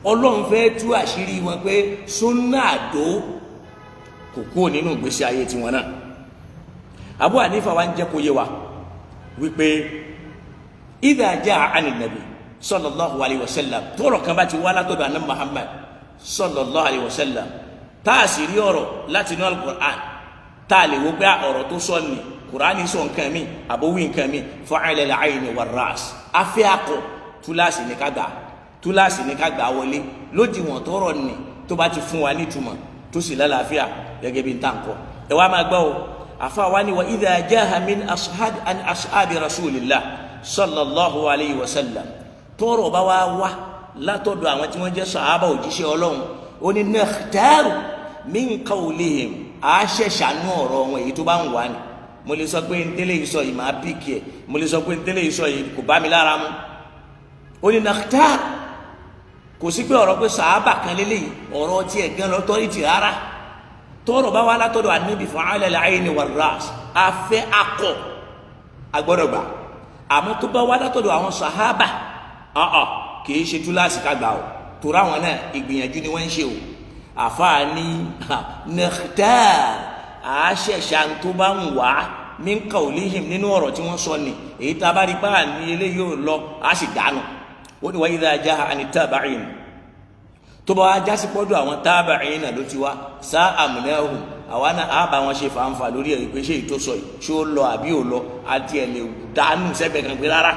Ọlọ́run fẹ́ tú àṣírí wọn pé súnà àdó kò kúrò nínú ìgbésí ayé tiwọn náà. Abu Hanifa wa ń jẹ́ kó yé wa wípé idha jaa ani nabi sallallahu alayhi wa sallam, tọrọ kan bá ti wá látọ̀dọ̀ àná Muhammad sallallahu alayhi wa sallam, tá a sì rí ọ̀rọ̀ láti inú al-Qur'an tá a lè wo pé ọ̀rọ̀ tó sọ ni, Qur'ani sọ nǹkan mi, àbówí nǹkan mi, fa'ala al-ayni war-ra's, afẹ́ akọ, túláàsì ní ká gbà, túláàsì ní ká gbà wọlé lódiwọ̀n tọrọ ni tó bá ti fún wa nítumọ̀ tó sì lálàáfíà gẹ́gẹ́ bí n tà ń kọ́. Ẹ wá máa gbọ́ o, àfa wa ni wa idha jaha min ashabi an ashabi rasulillah sallallahu alayhi wa sallam, tọrọ bá wá wá látọ̀dọ̀ àwọn tí wọ́n jẹ́ sàhábà òjíṣẹ́ Ọlọ́run, ó ní nakhtaru min qawlihim, àṣẹṣàánú ọ̀rọ̀ wọn èyí tó bá ń wà ní. Mo lè sọ pé ntẹ́lẹ̀ yìí sọ yìí, máa pick ẹ̀. Mo lè sọ pé ntẹ́lẹ̀ yìí sọ yìí kò bá mi lára mu. Ó ní nakhtar, kò sí pé ọ̀rọ̀ pé sàhábà kan lélẹ́yìí, ọ̀rọ̀ tiẹ̀ gan lọ́tọ́rìtì rárá. Tọrọ bá wà látọ̀dọ̀ ànábì, fa'ala al-ayni war-ras, afẹ́ akọ agbọ́dọ̀ gbà. Àmọ́ tó bá wà látọ̀dọ̀ àwọn sàhábà, ọ̀ọ̀ kì í ṣe túláàsì ká gbà o, torí àwọn náà ìgbìyànjú ni wọ́n ń ṣe o. Àfààní nakhtar, àṣẹṣà tó bá ń wà min qawlihim, nínú ọ̀rọ̀ tí wọ́n sọ ni. Èyí tá a bá rí pa ní eléyìí ò lọ, á sì dànù. Ó ní wa idha jaha ani tabi'in, tó bá wá jásí pọ́dọ̀ àwọn tabi'in náà ló ti wá sá àmúnáhù, àwa náà á bá wọn ṣe fàǹfà lórí ẹ̀ pé ṣé èyí tó sọ yìí, ṣé ó lọ àbí ò lọ, àti ẹ̀ lè dànù sẹ́gbẹ̀ẹ́ kan pé rárá,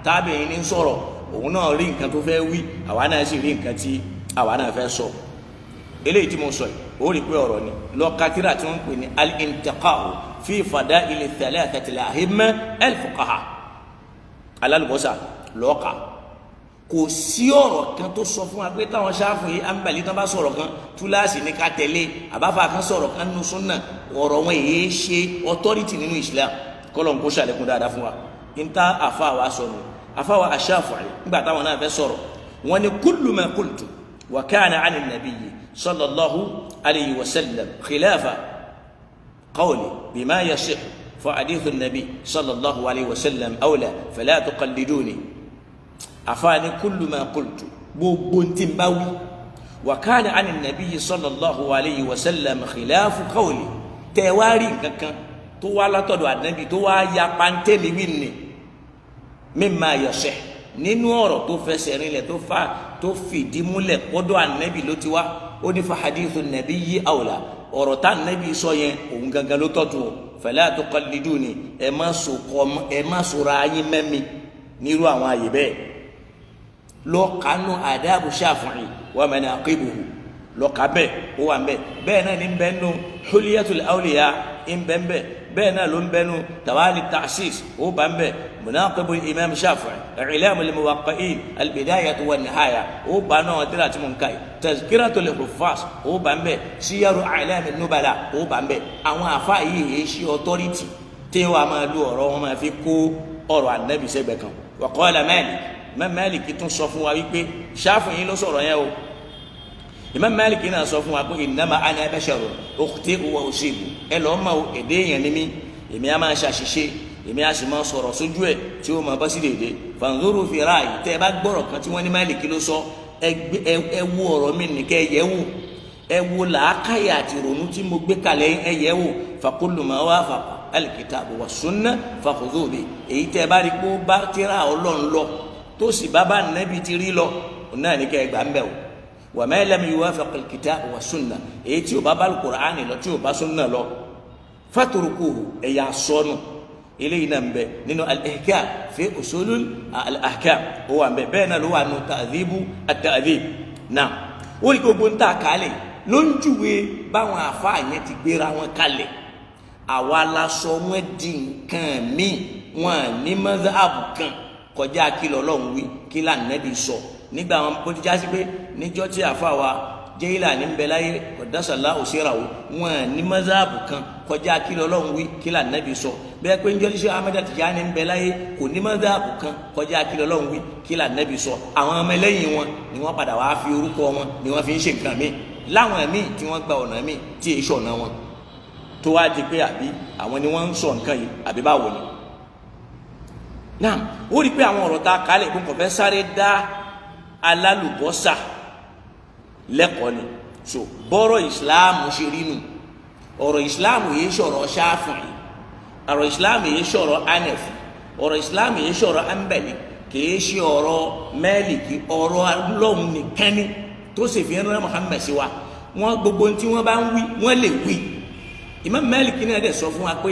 tabi'in ní sọ̀rọ̀, òun náà rí nǹkan tó fẹ́ wí, àwa náà sì rí nǹkan tí àwa náà fẹ́ sọ. Eléyìí tí mo sọ yìí, ó rí pé ọ̀rọ̀ ni lọ katira tí wọ́n ń pè ní al-intiqa'u fi fada'ili thalathati al-a'imma al-fuqaha, alálùbọ́sà lọ́ọ̀ka. Kò sí ọ̀rọ̀ kan tó sọ fún wa pé táwọn Ṣáfi'í Hanbali tán bá sọ̀rọ̀ kan túláàsì ní ká tẹ̀lé, àbáfà kan sọ̀rọ̀ kan nínú súnà, ọ̀rọ̀ wọn èyí ṣe authority nínú Islam. Kọ́lọ̀ ń kó ṣàlékún dáadáa fún wa. N ta àfa wa sọnù, àfa wa Ṣáfi'í nígbà táwọn náà fẹ́ sọ̀rọ̀, wọn ni kullu ma qultu wa kana 'ani nabiyyi sallallahu alayhi wa sallam khilafa qawli bima yasih fa hadithu nabi sallallahu alayhi wa sallam awla fala tuqalliduni. Àfààní kullu ma qultu, gbogbo ntí n bá wí, wa kana 'ani nabiyyi sallallahu alayhi wa sallam khilafu qawli, tẹ wá rí nǹkan kan tó wá látọ̀dọ̀ ànábì tó wá ya pàǹtẹ́lì wí ni, mimma yasih, nínú ọ̀rọ̀ tó fẹsẹ̀ rinlẹ̀ tó fa tó fìdí múlẹ̀ kọ́dọ̀ ànábì ló ti wá, ó ní fa hadithu nabiyyi awla, ọ̀rọ̀ tá ànábì sọ yẹn òun gangan ló tọ́tu o. Fala tuqalliduni, ẹ má so kọ́ ẹ má sora ayé mẹ́mi nírú àwọn àyè bẹ́ẹ̀. Lọ́kànú àdáàbò Ṣáfi'í wa manaqibuhu, lọ́kà bẹ́ẹ̀ ó wà nbẹ bẹ́ẹ̀ náà ní bẹ́ẹ̀ nù Hulyatul Awliya ń bẹ́ẹ̀ bẹ́ẹ̀ bẹ́ẹ̀ náà ló ń bẹ́ẹ̀ nù Tawali Ta'sis ó bá ń bẹ́ẹ̀ Manaqibul Imam Ṣáfi'í, I'lamul Muwaqqi'in, Al-Bidayatu wan-Nihaya ó bá náà tíra tí mo ń ka yìí, Tazkiratul Huffaz ó bá ń bẹ́ẹ̀, Siyaru A'lamin Nubala ó bá ń bẹ́ẹ̀. Àwọn àfa yìí yìí ṣe authority tí wàá máa lu ọ̀rọ̀ wọn máa fi kó ọ̀rọ̀ Ànábì sẹ́gbẹ̀ẹ́ kan. Wa qala Malik, Imam Malik tún sọ fún wa wípé Ṣáfi'í ló sọ̀rọ̀ yẹn o. Imam Malik náà sọ fún wa pé innama ana basharun ukhti'u wa usibu, ẹ lọ́ọ́ mọ̀ o, èdè yẹn ni mí, èmi á máa ṣàṣìṣe, èmi á sì máa sọ̀rọ̀ sójú ẹ̀ tí ó máa bọ́ sí dèdè. Fanzuru fi ra'yi, tẹ́ ẹ bá gbọ́rọ̀ kan tí wọ́n ní Malik ló sọ, ẹ wo ọ̀rọ̀ mi nìkẹ́ ẹ yẹ̀ wò, ẹ wo làákàyè àti ìrònú tí mo gbé kalẹ̀ ẹ yẹ̀ wò. Fa kullu ma wafaqa al-kitabu wa sunnah fakhudhu bi, èyí tẹ́ ẹ bá rí pé ó bá tírà Ọlọ́run lọ tó sì bá bá nẹ́bi ti rí lọ náà ní kẹ́ ẹ gbà ń bẹ̀ o. Wa ma lam yuwafiq al-kitab wa sunnah, èyí tí o bá bá al-Qur'ani lọ tí o bá sunna lọ, fatrukuhu, ẹ̀yà sọnù. Eléyìí náà ń bẹ nínú al-Ihkam fi usulul al-ahkam, ó wà ń bẹ bẹ́ẹ̀ náà ló wà nù ta'dhibu at-ta'dhib náà. Ó rí gbogbo ń tà kálẹ̀ ló ń júwe báwọn àfáà yẹn ti gbéra wọn kalẹ̀. Àwa la sọ wọn di nǹkan míì, wọn ní madhhab kan kọjá kí lọ́lọ́run wí kí lànàbí sọ. Nígbà wọn bó ti jásí pé níjọ́ tí àfa wa Jailani ń bẹ láyé ọ̀dásàlá òṣèràwò, wọn ní mọ́sáàbù kan kọjá kí lọ́lọ́run wí kí lànàbí sọ. Bẹ́ẹ̀ pé níjọ́ tí Sheikh Ahmed Tijani ń bẹ láyé kò ní mọ́sáàbù kan kọjá kí lọ́lọ́run wí kí lànàbí sọ. Àwọn ọmọ ẹlẹ́yìn wọn ni wọ́n padà wá fi orúkọ wọn ni wọ́n fi ń ṣe nǹkan míì láwọn míì tí wọ́n gba ọ̀nà míì tí èyí ṣọ̀nà wọn, tó wá di pé àbí àwọn ni wọ́n ń sọ nǹkan yìí àbí báwo ni. Náà ó rí i pé àwọn ọ̀rọ̀ tá a kálẹ̀ kó kàn fẹ́ sáré dá alálùbọ́sà lẹ́kọ̀ọ́ ni. So bọ́rọ̀ ìsìláàmù ṣe rí nu, ọ̀rọ̀ ìsìláàmù yìí sọ̀rọ̀ Ṣáfi'í, ọ̀rọ̀ ìsìláàmù yìí sọ̀rọ̀ Hanafi, ọ̀rọ̀ ìsìláàmù yìí sọ̀rọ̀ Hanbali, kìí ṣe ọ̀rọ̀ Málíkì, ọ̀rọ̀ Ọlọ́run nìkan ni tó sì fi rán Muhammad sí wa. Wọn gbogbo tí wọ́n bá ń wí wọ́n lè wí. Imam Málíkì náà dẹ̀ sọ fún wa pé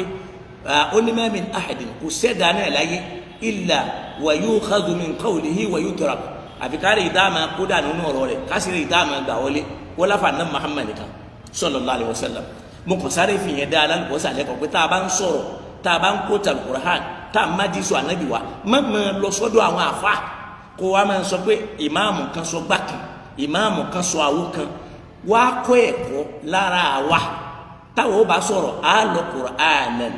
ó ní ma min ahadin, kò sẹ́dá náà láyé, illa wa yukhadhu min qawlihi wa yutrak, àfi kárí ìdáàmà kódà nínú ọ̀rọ̀ rẹ̀ kásìrì ìdáàmà gbà wọlé wọlé láfa ní Muhammad nìkan sallallahu alaihi wasallam. Mo kàn sáré fi yẹn dá alálùbọ́sà lẹ́kọ̀ọ́ pé tá a bá ń sọ̀rọ̀, tá a bá ń kó Al-Qur'an, tá a má di sọ ànábì wa, má máa lọ sọ́dọ̀ àwọn àfa kó wa máa sọ pé ìmáàmù kan sọ gbà kan, ìmáàmù kan sọ àwo kan. Wá kọ́ ẹ̀kọ́ lára àwa táwọn ó bá sọ̀rọ̀, á lọ Qur'anan,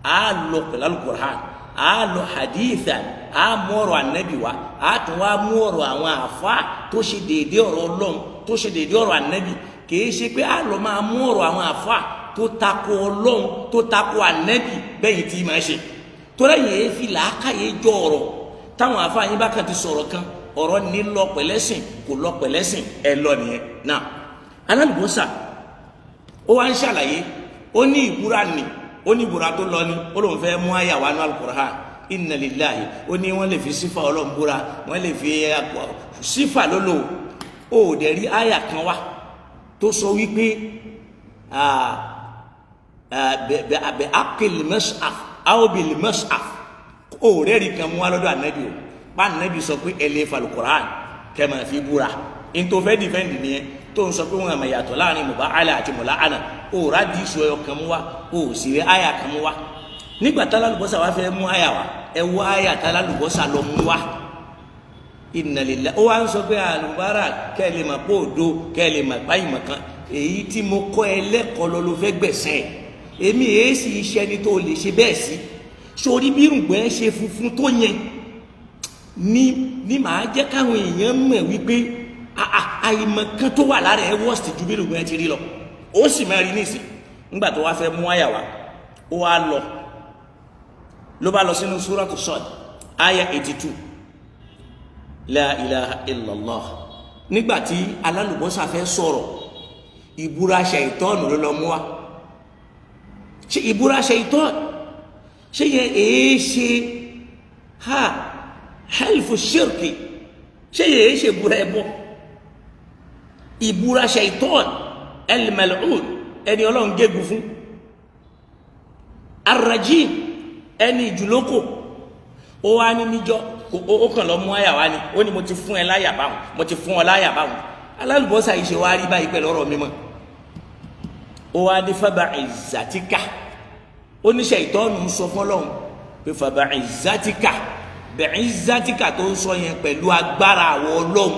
á lọ pẹ̀lú Al-Qur'an, á lọ hadithan, á mú ọ̀rọ̀ ànábì wa, á tún wá mú ọ̀rọ̀ àwọn àfa tó ṣe déédéé ọ̀rọ̀ Ọlọ́run, tó ṣe déédéé ọ̀rọ̀ ànábì. Kìí ṣe pé á lọ máa mú ọ̀rọ̀ àwọn àfa tó tako Ọlọ́run, tó tako ànábì, bẹ́yìn tí máa ṣe torí ẹ̀yìn èéfi làákàyè jọ ọ̀rọ̀ táwọn àfa yín bá kàn ti sọ̀rọ̀ kan, ọ̀rọ̀ ní lọ pẹ̀lẹ́sìn kò lọ pẹ̀lẹ́sìn ẹ lọ nìyẹn. Náà alálùbọ́sà ó wá ń ṣàlàyé, ó ní ìbúra nì, ó ní ìbúra tó lọ ní, ó lóun fẹ́ mú àyà wa ní Al-Qur'an, inna lillahi, ó ní wọ́n lè fi sífà Ọlọ́run búra, wọ́n lè fi sífà lólò. Ó dẹ̀ rí àyà kan wá tó sọ wípé bẹ akil mashaf aw bil mashaf, ó rẹ́ẹ̀rí kan mú wa lọ́dọ̀ ànábì o pa ànábì sọ pé ẹ lè fa Al-Qur'an kẹ́ máa fi búra. Ntòfẹ́ dìfẹ́ǹdì nìyẹn tó ń sọ pé wọn àmọ̀ yàtọ̀ láàrin mubahala àti mula'ana. Ó rà díìsù ẹyọ kan mú wa, ó sì rí àyà kan mú wa. Nígbà tálálùbọ́sà wa fẹ́ mú àyà wa, ẹ wọ àyà tálálùbọ́sà lọ mú wa. Inna lillahi. Ó wá ń sọ pé àlùbárà kẹ́lẹ́ mà pé òdo kẹ́lẹ́ mà páyì mọ̀ kan èyí tí mo kọ́ ẹ lẹ́kọ̀ọ́ lọ ló fẹ́ gbẹ̀sẹ̀. Èmi èé sì iṣẹ́ ni tó lè ṣe bẹ́ẹ̀ sí. Sórí bí irùngbọ̀n ṣe funfun tó yẹn ni màá jẹ́ káwọn èèyàn mọ̀ wípé àìmọ̀ kan tó wà lára ẹ wọ́ọ̀sì ju bí irùngbọ̀n ti rí lọ. Ó sì máa rí nísìn. Nígbà tó wá fẹ́ mú àyà wá, ó wá lọ ló bá lọ sínú Suratu Sad àyà 82. La ilaha illallah. Nígbàtí alálùbọ́sà fẹ́ sọ̀rọ̀, ìbúra ṣàìtọ́ọ̀nù ló lọ mú wa. Ṣe ìbúra ṣàìtọ́ọ̀nù ṣe yẹn èé ṣe ha helfu shirki, ṣe yẹn èé ṣe ìbúra ẹbọ? Ìbúra ṣàìtọ́ọ̀nù el-mal'un, ẹni Ọlọ́run gégùn fún, arrajim, ẹni ìjùlókò. Ó wá ní níjọ́ ó kàn lọ mú àyà wá ni, ó ní mo ti fún ẹ láyà báwọn, mo ti fún ọ láyà báwọn. Alálùbọ́sà yìí ṣe wá rí báyìí pẹ̀lú ọ̀rọ̀ mímọ́. Ó wá ní fábà ìzàtíkà, ó ní ṣàìtọ́nù ń sọ fọlọ́hún pé fábà ìzàtíkà, bẹ̀rẹ̀ ìzàtíkà tó ń sọ yẹn pẹ̀lú agbára àwọ̀ Ọlọ́hun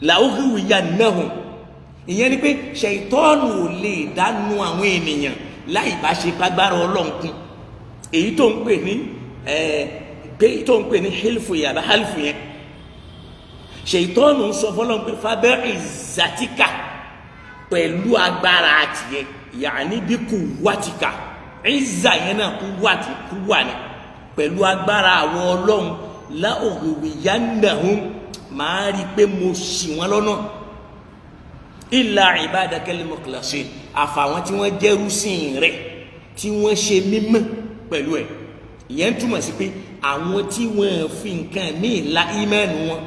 làóhùwìyà náhùn. Ìyẹn ni pé ṣàìtọ́nù ò lè dánú àwọn ènìyàn láì bá ṣe pàgbára Ọlọ́hun kún. Èyí tó ń pè ní tó ń pè ní hilfu yẹn àbá halifu yẹn, ṣèyítọ́nù ń sọ fọlọ́n pé fábẹ́ ìzàtìkà pẹ̀lú agbára tiẹ̀, yàní bí kò wátìkà ìzà yẹn náà kú wàtí kú wà ní pẹ̀lú agbára àwọn Ọlọ́run láòrìwìyánnahum, máa rí i pé mo ṣì wọ́n lọ́nà illa ibadakal mukhlasin, àfàwọn tí wọ́n jẹ́rú sìn rẹ̀ tí wọ́n ṣe mímọ́ pẹ̀lú ẹ̀. Ìyẹn túmọ̀ sí pé àwọn tí wọ́n fi nǹkan míì la ìmánù wọn,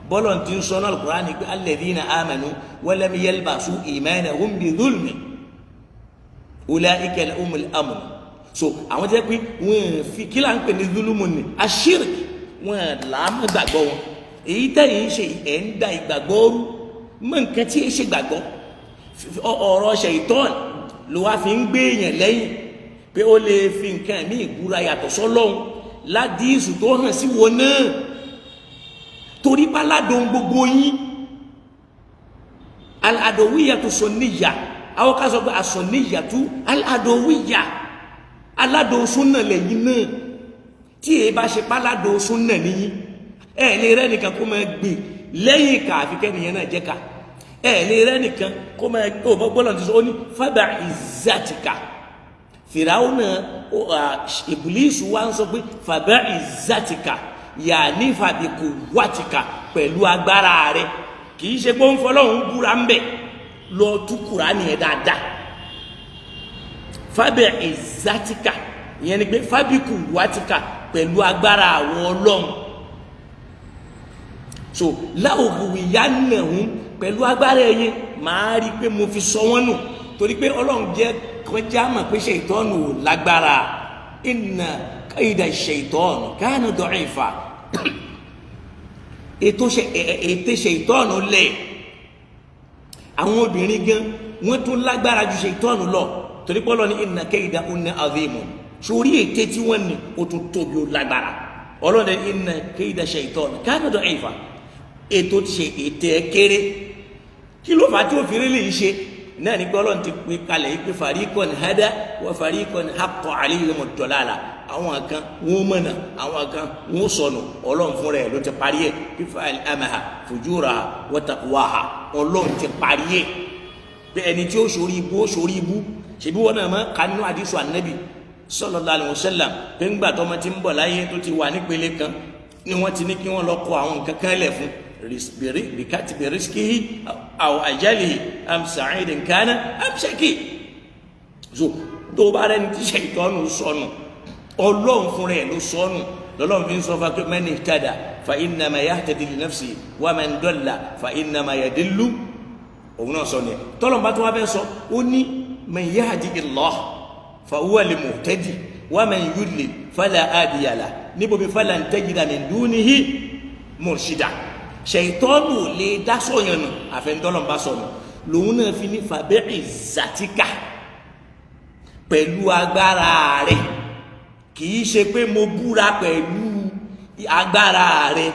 bọ́lọ̀ tí ń sọ náà Al-Qur'ani pé alladhina amanu wa lam yalbasu imanahum bi dhulmi ulaika lahumul amn. So àwọn jẹ́ pé wọ́n fi kí là ń pè ní zulumu ni ashirik, wọ́n là á mọ́ gbàgbọ́ wọn. Èyí tẹ̀yìn ń ṣe ẹ̀ ń da ìgbàgbọ́ rú mọ́ nǹkan tí ẹ ṣe gbàgbọ́. Ọ̀rọ̀ ṣẹ̀tọ́n ló wá fi ń gbé èèyàn lẹ́yìn pé ó lè fi nǹkan mí ìbúra yàtọ̀ sọ́lọ́hun ládìísù tó hàn sí wọn náà, torí páládùn gbogbo yín al-adawiyya tó sọ níyà, àwọn ká sọ pé àsọníyà tó al-adawiyya aládùn súnà lẹ́yìn náà. Tí èyí bá ṣe páládùn súnà níyìn, ẹ lè rẹ́ nìkan kó máa gbè lẹ́yìn ìka àfikẹ́ nìyẹn náà jẹ́ ká ẹ lè rẹ́ nìkan kó máa gbé òbọ̀ gbọ́dọ̀ ti sọ ó ní fábà ìzàtìkà. Fìràwọnà ìbùlísù wa ń sọ pé fàbà ìzàtìkà yà ní fàbíkù wàtìkà pẹ̀lú agbára rẹ̀. Kì í ṣe pé ó ń fọlọ́hún búra ń bẹ̀ lọ tú Kùránì yẹn dáadáa. Fábẹ̀ ìzàtìkà ìyẹn ni pé fábíkù wàtìkà pẹ̀lú agbára àwọn Ọlọ́run. So láòhùwìyá nàhún pẹ̀lú agbára ẹ̀yẹ màá rí i pé mo fi sọ wọ́n nù, torí pé Ọlọ́run jẹ́ kọjá mọ̀ pé ṣètọ́nù ò lágbára. Inna kaida ṣètọ́nù kana da'ifa, ètò ṣètọ́nù lẹ̀. Àwọn obìnrin gan wọ́n tún lágbára ju ṣètọ́nù lọ, torí pé Ọlọ́run ní inna kaidahunna azimun. Sórí ète tí wọ́n ní ó tún tóbi, ó lágbára. Ọlọ́run ní inna kaida ṣètọ́nù kana da'ifa, ètò ṣe ètè ẹ kéré. Kí ló fà á tí òfin lè ṣe náà ní pé Ọlọ́run ti pè kalẹ̀ yìí pé fariqan hada wa fariqan haqqa alayhimu dalala. Àwọn kan wọ́n mọ̀nà, àwọn kan wọ́n sọnù. Ọlọ́run fúnra ẹ̀ ló ti parí ẹ̀ fífa alhamaha fujuraha wa taqwaha. Ọlọ́run ti parí ẹ̀ pé ẹni tí ó sórí ibú ó sórí ibú. Ṣèbí wọn náà máa kanú àdìsù ànábì sallallahu alaihi wasallam pé ńgbà tọmọ ti ń bọ̀ láyé tó ti wà nípele kan ni wọ́n ti ní kí wọ́n lọ kọ àwọn nǹkan kan lẹ̀ fún bikatibi rizqihi aw ajalihi am sa'idin kana am shaqi. So tó bá rẹni tí ṣètọ́nù sọnù, Ọlọ́run fúnra ẹ̀ ló sọnù. Lọ́lọ́run fi ń sọ fún man ihtada fa innama yahtadi li nafsi wa man dalla fa innama yadillu. Òun náà sọ ni ẹ tọ́lọ́n bá tó wá fẹ́ sọ ó ní man yahdihillah fa huwa al-muhtadi wa man yudlil fala hadiya lahu níbomi falan tajida min dunihi murshida. Ṣètọ́nù lè dá sọ̀yàn nù àfẹnutọ́lọ́n bá sọnù. Lòun náà fi ní fàbẹ́rì zatika pẹ̀lú agbára rẹ̀. Kì í ṣe pé mo búra pẹ̀lú Agbára rẹ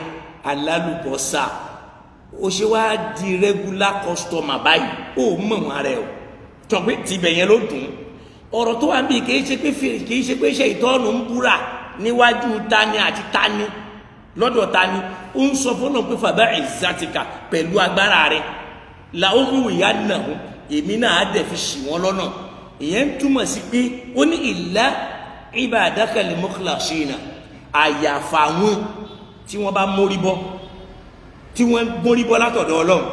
alálùbọ́sà, ó ṣe wá di regular customer báyìí, ó mọ̀ wọn rẹ o. Tọ́ pé tibẹ̀ yẹn ló dùn. Ọ̀rọ̀ tó wà ń bí kì í ṣe pé kì í ṣe pé ṣe ìtọ́nù ń búra níwájú tani àti tani lọ́dọ̀ tani. Ó ń sọ fọlọ́n pé fàbá ìzàtìkà, pẹ̀lú agbára rẹ làwọn ìyá náà, èmi náà á dẹ̀ fi ṣì wọ́n lọ́nà. Ìyẹn ń túmọ̀ sí pé ó ní illa ibadakal mukhlasina, àyàfà wọn tí wọ́n bá mórí bọ́, tí wọ́n mórí bọ́ látọ̀dọ̀ Ọlọ́run.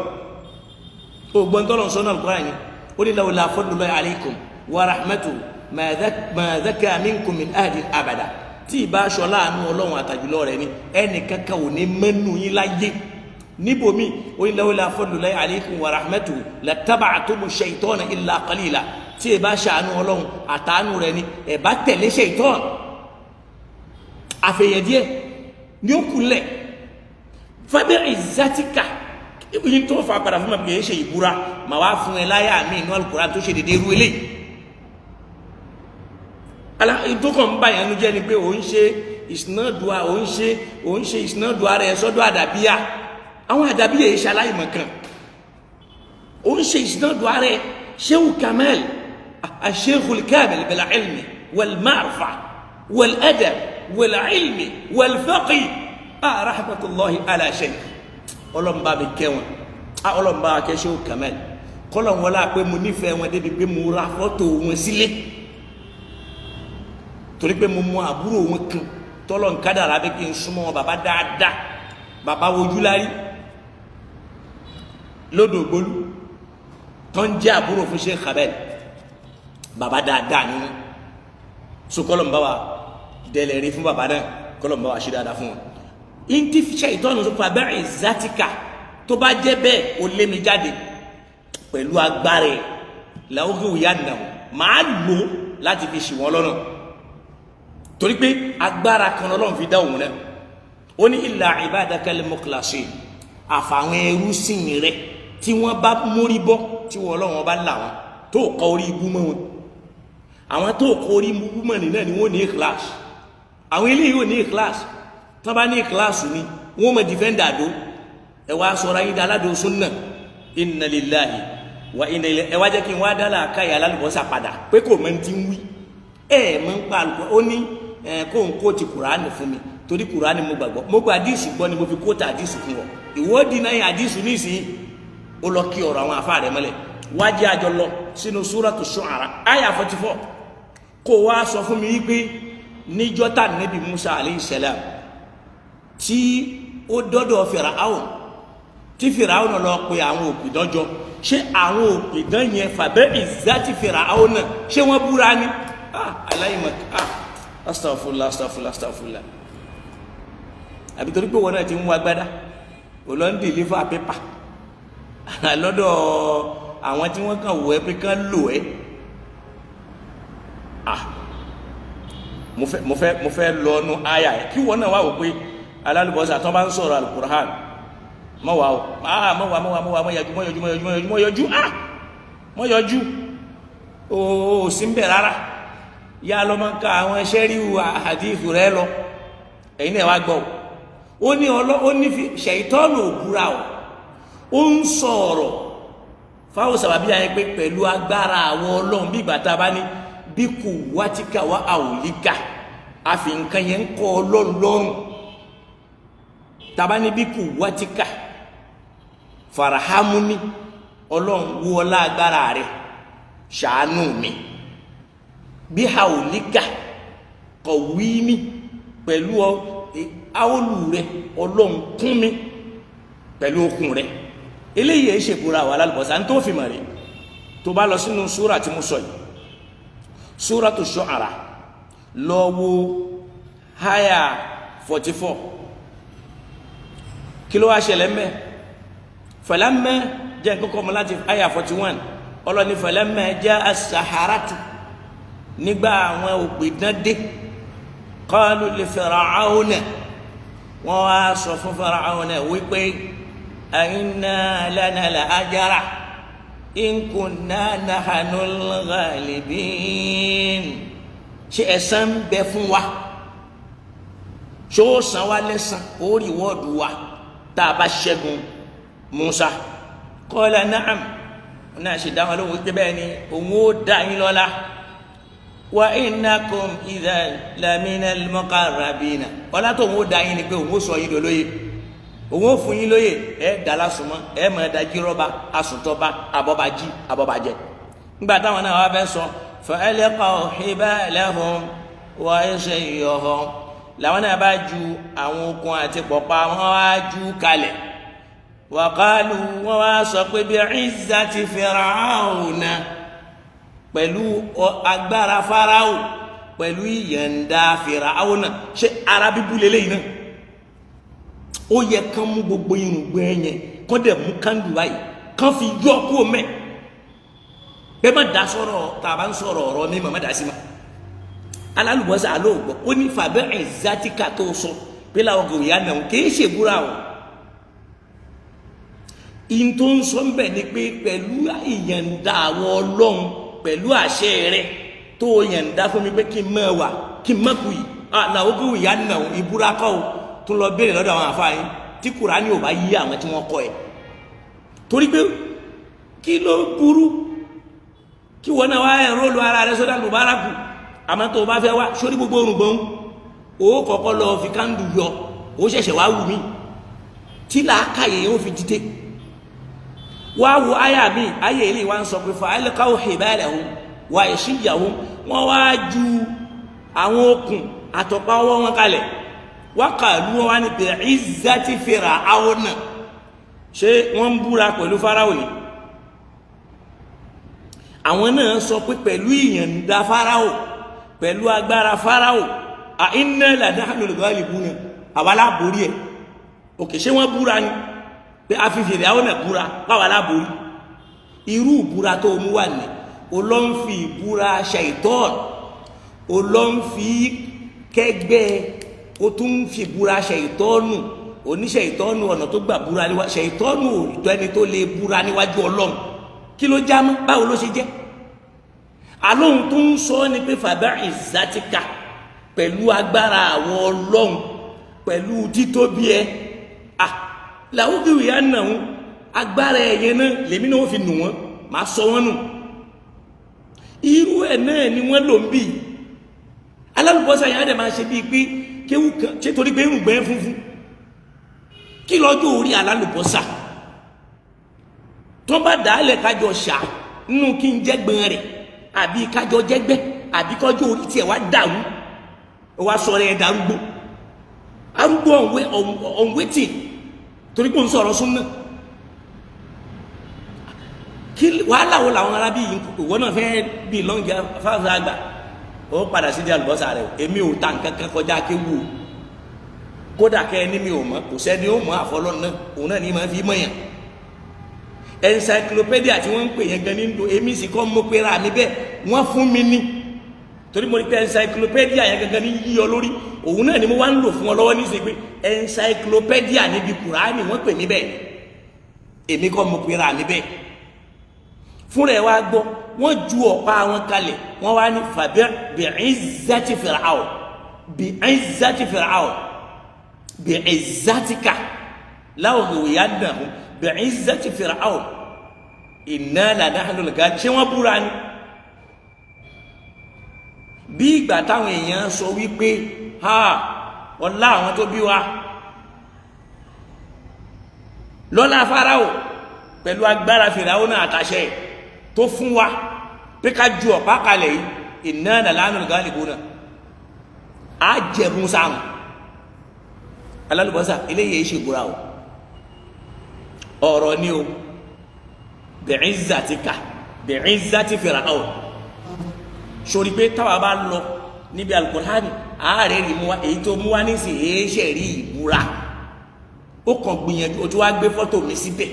Ó gbọ́n tọ́lọ̀ sọ́nà Al-Qur'an ni ó ní lawla fadlullahi alaykum wa rahmatuhu ma zaka minkum min ahadin abada. Tí ìbá aṣọ láàánú Ọlọ́run àtàjùlọ rẹ̀ ni, ẹnì kankan ò ní mẹ́nu yín láyé. Níbomi ó ní lawla fadlullahi alaykum wa rahmatuhu lattaba'tumu shaytana illa qalila. Tí ìbá ṣàánú Ọlọ́run àtàánú rẹ̀ ni, ẹ̀ bá tẹ̀lé ṣaitan àfẹ̀yẹ̀ díẹ̀ ní ó kulẹ̀. Fábẹ́ ìzátìkà yìí tó fà padà fún mi kì í ṣe ìbúra, mà wá fún ẹ láyà mi inú Al-Qur'an tó ṣe dédé irú eléyìí. Ala tó kàn ń bá yẹn nu jẹ́ ni pé òun ṣe ìsìnàdùá, òun ṣe ìsìnàdùá rẹ̀ sọ́dọ̀ àdàbíyà. Àwọn àdàbíyà yìí ṣe aláìmọ̀ kan. Òun ṣe ìsìnàdùá rẹ̀ Shehu Kamal, Sheikhul Kamil bil ilmi wal ma'rifa wal adab wal ilmi wal faqih, ah, rahmatulahi ala sheikh. Ọlọ́mùbá mi kẹ́ wọn, ah, ọlọ́mùbá kẹ́ Shehu Kamal. Kọ́lọ̀ wọn la pé mo nífẹ̀ẹ́ wọn débi pé mo ra fọ́tò wọn sílé, torí pé mo mọ àbúrò wọn kan tọ́lọ̀ ń kádàrá bí kí n súnmọ́ wọn. Bàbá dáadáa, bàbá wojúlárí lódò gbólú tó ń jẹ́ àbúrò fún Sheikh Abel, bàbá dáadáa ni wọn. So kọ́lọ̀ ń bá wa dẹ̀lẹ̀ rí fún bàbá náà, kọ́lọ̀ ń bá wa ṣe dáadáa fún wọn. Ntí ṣe ìtọ́nù sọ fún abẹ́rẹ́ ìzátìkà, tó bá jẹ́ bẹ́ẹ̀, ó lé mi jáde pẹ̀lú agbára ẹ̀ làwọn ìyá nà máa lò láti fi ṣì wọ́n lọ́nà, torí pé agbára kan Ọlọ́run fi dá òun náà. Ó ní illa ibadakal mukhlasin, àfàwọn ẹrú sìn rẹ tí wọ́n bá mórí bọ́, tí wọ́n Ọlọ́run bá là wọn, tó kọ orí ibú mọ́ wọn. Àwọn tó kọ orí ibú mọ́ ní náà ni wọ́n ní ikhlas. Àwọn eléyìí ò ní ikhlas. Tí wọ́n bá ní ikhlas ni wọ́n mọ̀ defend àdó. Ẹ wá sọ̀rọ̀ ayé aládùn súnà. Inna lillahi wa inna ilayhi. Ẹ wá jẹ́ kí n wá dá làákàyè alálùbọ́sà padà pé kò mọ̀ ti ń wí. Ẹ mọ̀ ń pa àlùkò. Ó ní ẹ kó n kó ti Kùránì fún mi, torí Kùránì mo gbàgbọ́, mo gba àdìsù gbọ́ ni mo fi kóòtù àdìsù fún ọ. Ìwọ dínà yẹn àdìsù nísìnyí, ó lọ kí ọ̀rọ̀ àwọn afá rẹ̀ mọ́lẹ̀. Wájú àjọ lọ sínú Suratu Shu'ara, àyà 44, kó wá sọ fún mi wípé níjọ́ tá Nábì Musa alayhi salam tí ó dọ́dọ̀ Fìràáhùn, tí Fìràáhùn lọ pe àwọn òpìdán jọ, ṣé àwọn òpìdán yẹn, fàbẹ́ ìzátì Fìràáhùn náà, ṣé wọ́n búra ni? Ah, aláìmọ̀. Ah, astaghfirullah, astaghfirullah, astaghfirullah. Àbí torí pé wọn náà ti ń wá gbádá, ò lọ ń deliver paper lọ́dọ̀ àwọn tí wọ́n kàn wọ ẹ́ pé kán lò ẹ́. Ah, mo fẹ́ lọ nu àyà ẹ̀ kí wọ́n náà wá wò pé alálùbọ́sà tó bá ń sọ̀rọ̀ alukur'an mọ̀ wá o. Ah, mọ̀ wá, mọ̀ wá, mọ̀ wá, mọ̀ yọjú, mọ̀ yọjú, mọ̀ yọjú, mọ̀ yọjú, mọ̀ yọjú. Ah, mọ̀ yọjú o, ò sí ń bẹ̀ rárá. Yá lọ máa ń ka àwọn sẹ́ríwù àdìfù rẹ lọ. Ẹ̀yin náà wá gbọ́ o. Ó ní ọlọ́, ó ní fi ṣèyítọ́nù òbúra o. Ó ń sọ̀rọ̀ fáwọn sàbàbí yẹn pé pẹ̀lú agbára àwọn Ọlọ́run, bí ìgbà tá a bá ní bí kò wátíkà wá àwòlíkà, àfi nǹkan yẹn ń kọ́ Ọlọ́run lọ́rùn. Tá a bá ní bí kò wátíkà farahamuni, Ọlọ́run wú ọlá agbára rẹ ṣàánú mi, bí àwòlíkà kọ̀wé mi, pẹ̀lú àwòlù rẹ Ọlọ́run kún mi pẹ̀lú okun rẹ. Eléyìí ẹ̀ ṣèbúra wà lálùbọ̀sà ń tó fi mọ̀ rí. Tó bá lọ sínú súrà tí mo sọ yìí, Súratu Shu'ara, lọ wo háyà 44. Kí ló wá ṣẹlẹ̀ mẹ́? Falamma jẹ́ nǹkan mọ́ láti háyà 41. Ọlọ́ni falamma jaa as-saharatu, nígbà àwọn òpìdán dé, qalu li Fir'auna, wọ́n wá sọ fún Fir'auna wípé inna lana la ajra in kunna nahanul ghalibin. Ṣé ẹ̀san ń bẹ fún wa? Ṣó san wá lẹ́san, ó rí wọ́ọ̀dù wa tá a bá ṣẹ́gun Musa? Qala na'am, náà ṣe dáhùn lóhùn wípé bẹ́ẹ̀ ni, òun ó dá yín lọ́lá. Wa innakum idhan laminal muqarrabina. Ọlá tó òun ó dá yín ni pé òun ó sọ yín dolóye, òun ó fún yín lóye, ẹ dàlá súnmọ́, ẹ mọ̀ ẹ dájí rọ́bà asùntọ́ba abọ́bàjí abọ́bàjẹ́. Nígbà táwọn náà wá fẹ́ sọ fa alqaw hibalahum wa isiyahum, làwọn náà bá ju àwọn okùn àti pọ̀pá wọn wá ju kalẹ̀. Wàkálù, wọn wá sọ pé bí izzati Fir'auna, pẹ̀lú agbára Fáráò, pẹ̀lú ìyẹ̀ǹda Fir'auna. Ṣé ara bíbú lélẹ́yìn náà? Ó yẹ kán mú gbogbo irùngbọ̀n ẹ̀yẹn, kán dẹ̀ mú kándù báyìí, kán fi yọ kó mẹ́. Bẹ́ẹ̀ má da sọ̀rọ̀, tá a bá ń sọ̀rọ̀ ọ̀rọ̀ mi má da sí ma. Alálùbọ́sà alóògbọ́ ó ní fàbẹ́ ìzátìkà tó sọ pé làwọn kò yá nàá kì í ṣèbúra o. In tó ń sọ ń bẹ̀ ni pé pẹ̀lú ìyànda àwọn Ọlọ́run, pẹ̀lú àṣẹ rẹ tó yànda fún mi pé kí n mọ̀ wà kí n mọ̀ kú yìí, làwọn kò yá nàá ìbúra kọ́ o. Tó lọ béèrè lọ́dọ̀ àwọn àfáà yín tí Kùránì ò bá yí àwọn tí wọ́n kọ́ ẹ̀, torí pé kí ló burú kí wọ́n náà wá ẹ̀rọ lu ara rẹ sódà lùbárakù? Àmọ́ tó o bá fẹ́ wá sórí gbogbo orùngbọ̀n, o kọ́kọ́ lọ fi kándù yọ, o ṣẹ̀ṣẹ̀ wá wù mí tí làákàyè yóò fi dìde. Wá wo àyà mi, àyà ilé wa ń sọ pé fa alqaw hibalahum wa ishiyahum, wọ́n wá ju àwọn okùn àtọ̀pá ọwọ́ wọn kalẹ̀. Wákàlú, wọn wá ní bi'izzati Fir'auna. Ṣé wọ́n ń búra pẹ̀lú Fáráò ni? Àwọn náà sọ pé pẹ̀lú ìyànda Fáráò, pẹ̀lú agbára Fáráò, à inna lanahnu al-ghalibuna, àwa la borí ẹ̀. Òkè, ṣé wọ́n búra ni pé a fi Fìràwọ́nà búra báwa la borí? Irú ìbúra tó mú wà ní o lọ ń fi ìbúra ṣàìtọ́n, o lọ ń fi kẹgbẹ́, o tún ń fi ìbúra ṣàìtọ́nù oníṣẹ́ ìtọ́nù ọ̀nà tó gbà búra níwájú ṣàìtọ́nù òtọ́ ẹni tó lè búra níwájú Ọlọ́run. Kí ló já mọ́? Báwo ló ṣe jẹ́? Alóhun tó ń sọ ni pé fàbá ìzátìkà, pẹ̀lú agbára àwọn Ọlọ́run, pẹ̀lú títóbi ẹ, à làwọn kìwì á nà ń agbára ẹ̀yẹn náà lèmi náà fi nù wọ́n, màá sọ wọ́n nù. Irú ẹ̀ náà ni wọ́n lò ń bì. Alálùbọ́sà yẹn á dẹ̀ máa ṣe bíi pé kéwù kan ṣé, torí pé irùngbẹ́ funfun. Kí lọ́jọ́ orí alálùbọ́sà tó bá dàálẹ̀ kájọ ṣá nínú kí n jẹ́gbọ́n rẹ̀, àbí kájọ jẹ́gbẹ́, àbí kọjọ́ orí tiẹ̀ wá dàrú, wá sọ̀rọ̀ ẹ̀ darúgbó arúgbó ọ̀nwétì, torí pé ń sọ̀rọ̀ súnmọ́. Kí wàhálà wo làwọn arábí yìí? Ìwọ náà fẹ́ bí lọ́njẹ fáfá àgbà, ó padà sí di àlùbọ́sà rẹ̀. Èmi ò ta nǹkan kan kọjá kéwù o. Kódà kẹ́ ẹni mi ò mọ̀, kò sẹ́ni ó mọ̀ àfọlọ́ náà, òun náà ní máa fi mọ̀yàn. Encyclopedia tí wọ́n ń pè yẹn gan ní lo, èmi sì kọ́ mo pera mi bẹ́ẹ̀, wọ́n fún mi ní, torí mo rí pé encyclopedia yẹn gangan ní yí ọ lórí, òun náà ni mo wá ń lò fún ọ lọ́wọ́ nísìnyí pé encyclopedia níbi Kùránì wọ́n pè mí bẹ́ẹ̀, èmi kọ́ mo pera mi bẹ́ẹ̀. Fúnra ẹ̀ wá gbọ́, wọ́n ju ọ̀pá wọn kalẹ̀, wọ́n wá ní fàbẹ́ bi'izzati Fir'aun, bi'izzati Fir'aun, bi'izzatika la'ughwiyannahum, bi'izzati Fir'aun inna lanahnu al-ghalibun. Ṣé wọ́n búra ni? Bí ìgbà táwọn èèyàn sọ wípé ha ọlá àwọn tó bí wa lọ́lá Fáráò, pẹ̀lú agbára Fìràwọ́ náà àtàṣẹ tó fún wa pé ká ju ọ̀pá kalẹ̀ yìí, inna lanahnu al-ghalibun, á jẹ̀bùn sáàmù. Alálùbọ́sà eléyìí ṣe búra o, ọ̀rọ̀ ni o. Bi'izzatika, bi'izzati Fir'aun, sori pé táwa bá lọ níbi alukur'ani ààrẹ rí mu wa, èyí tó mú wa nísìnyí èyí ṣe rí ìbúra. Ó kàn gbìyànjú, o tún wá gbé fọ́tò mi síbẹ̀.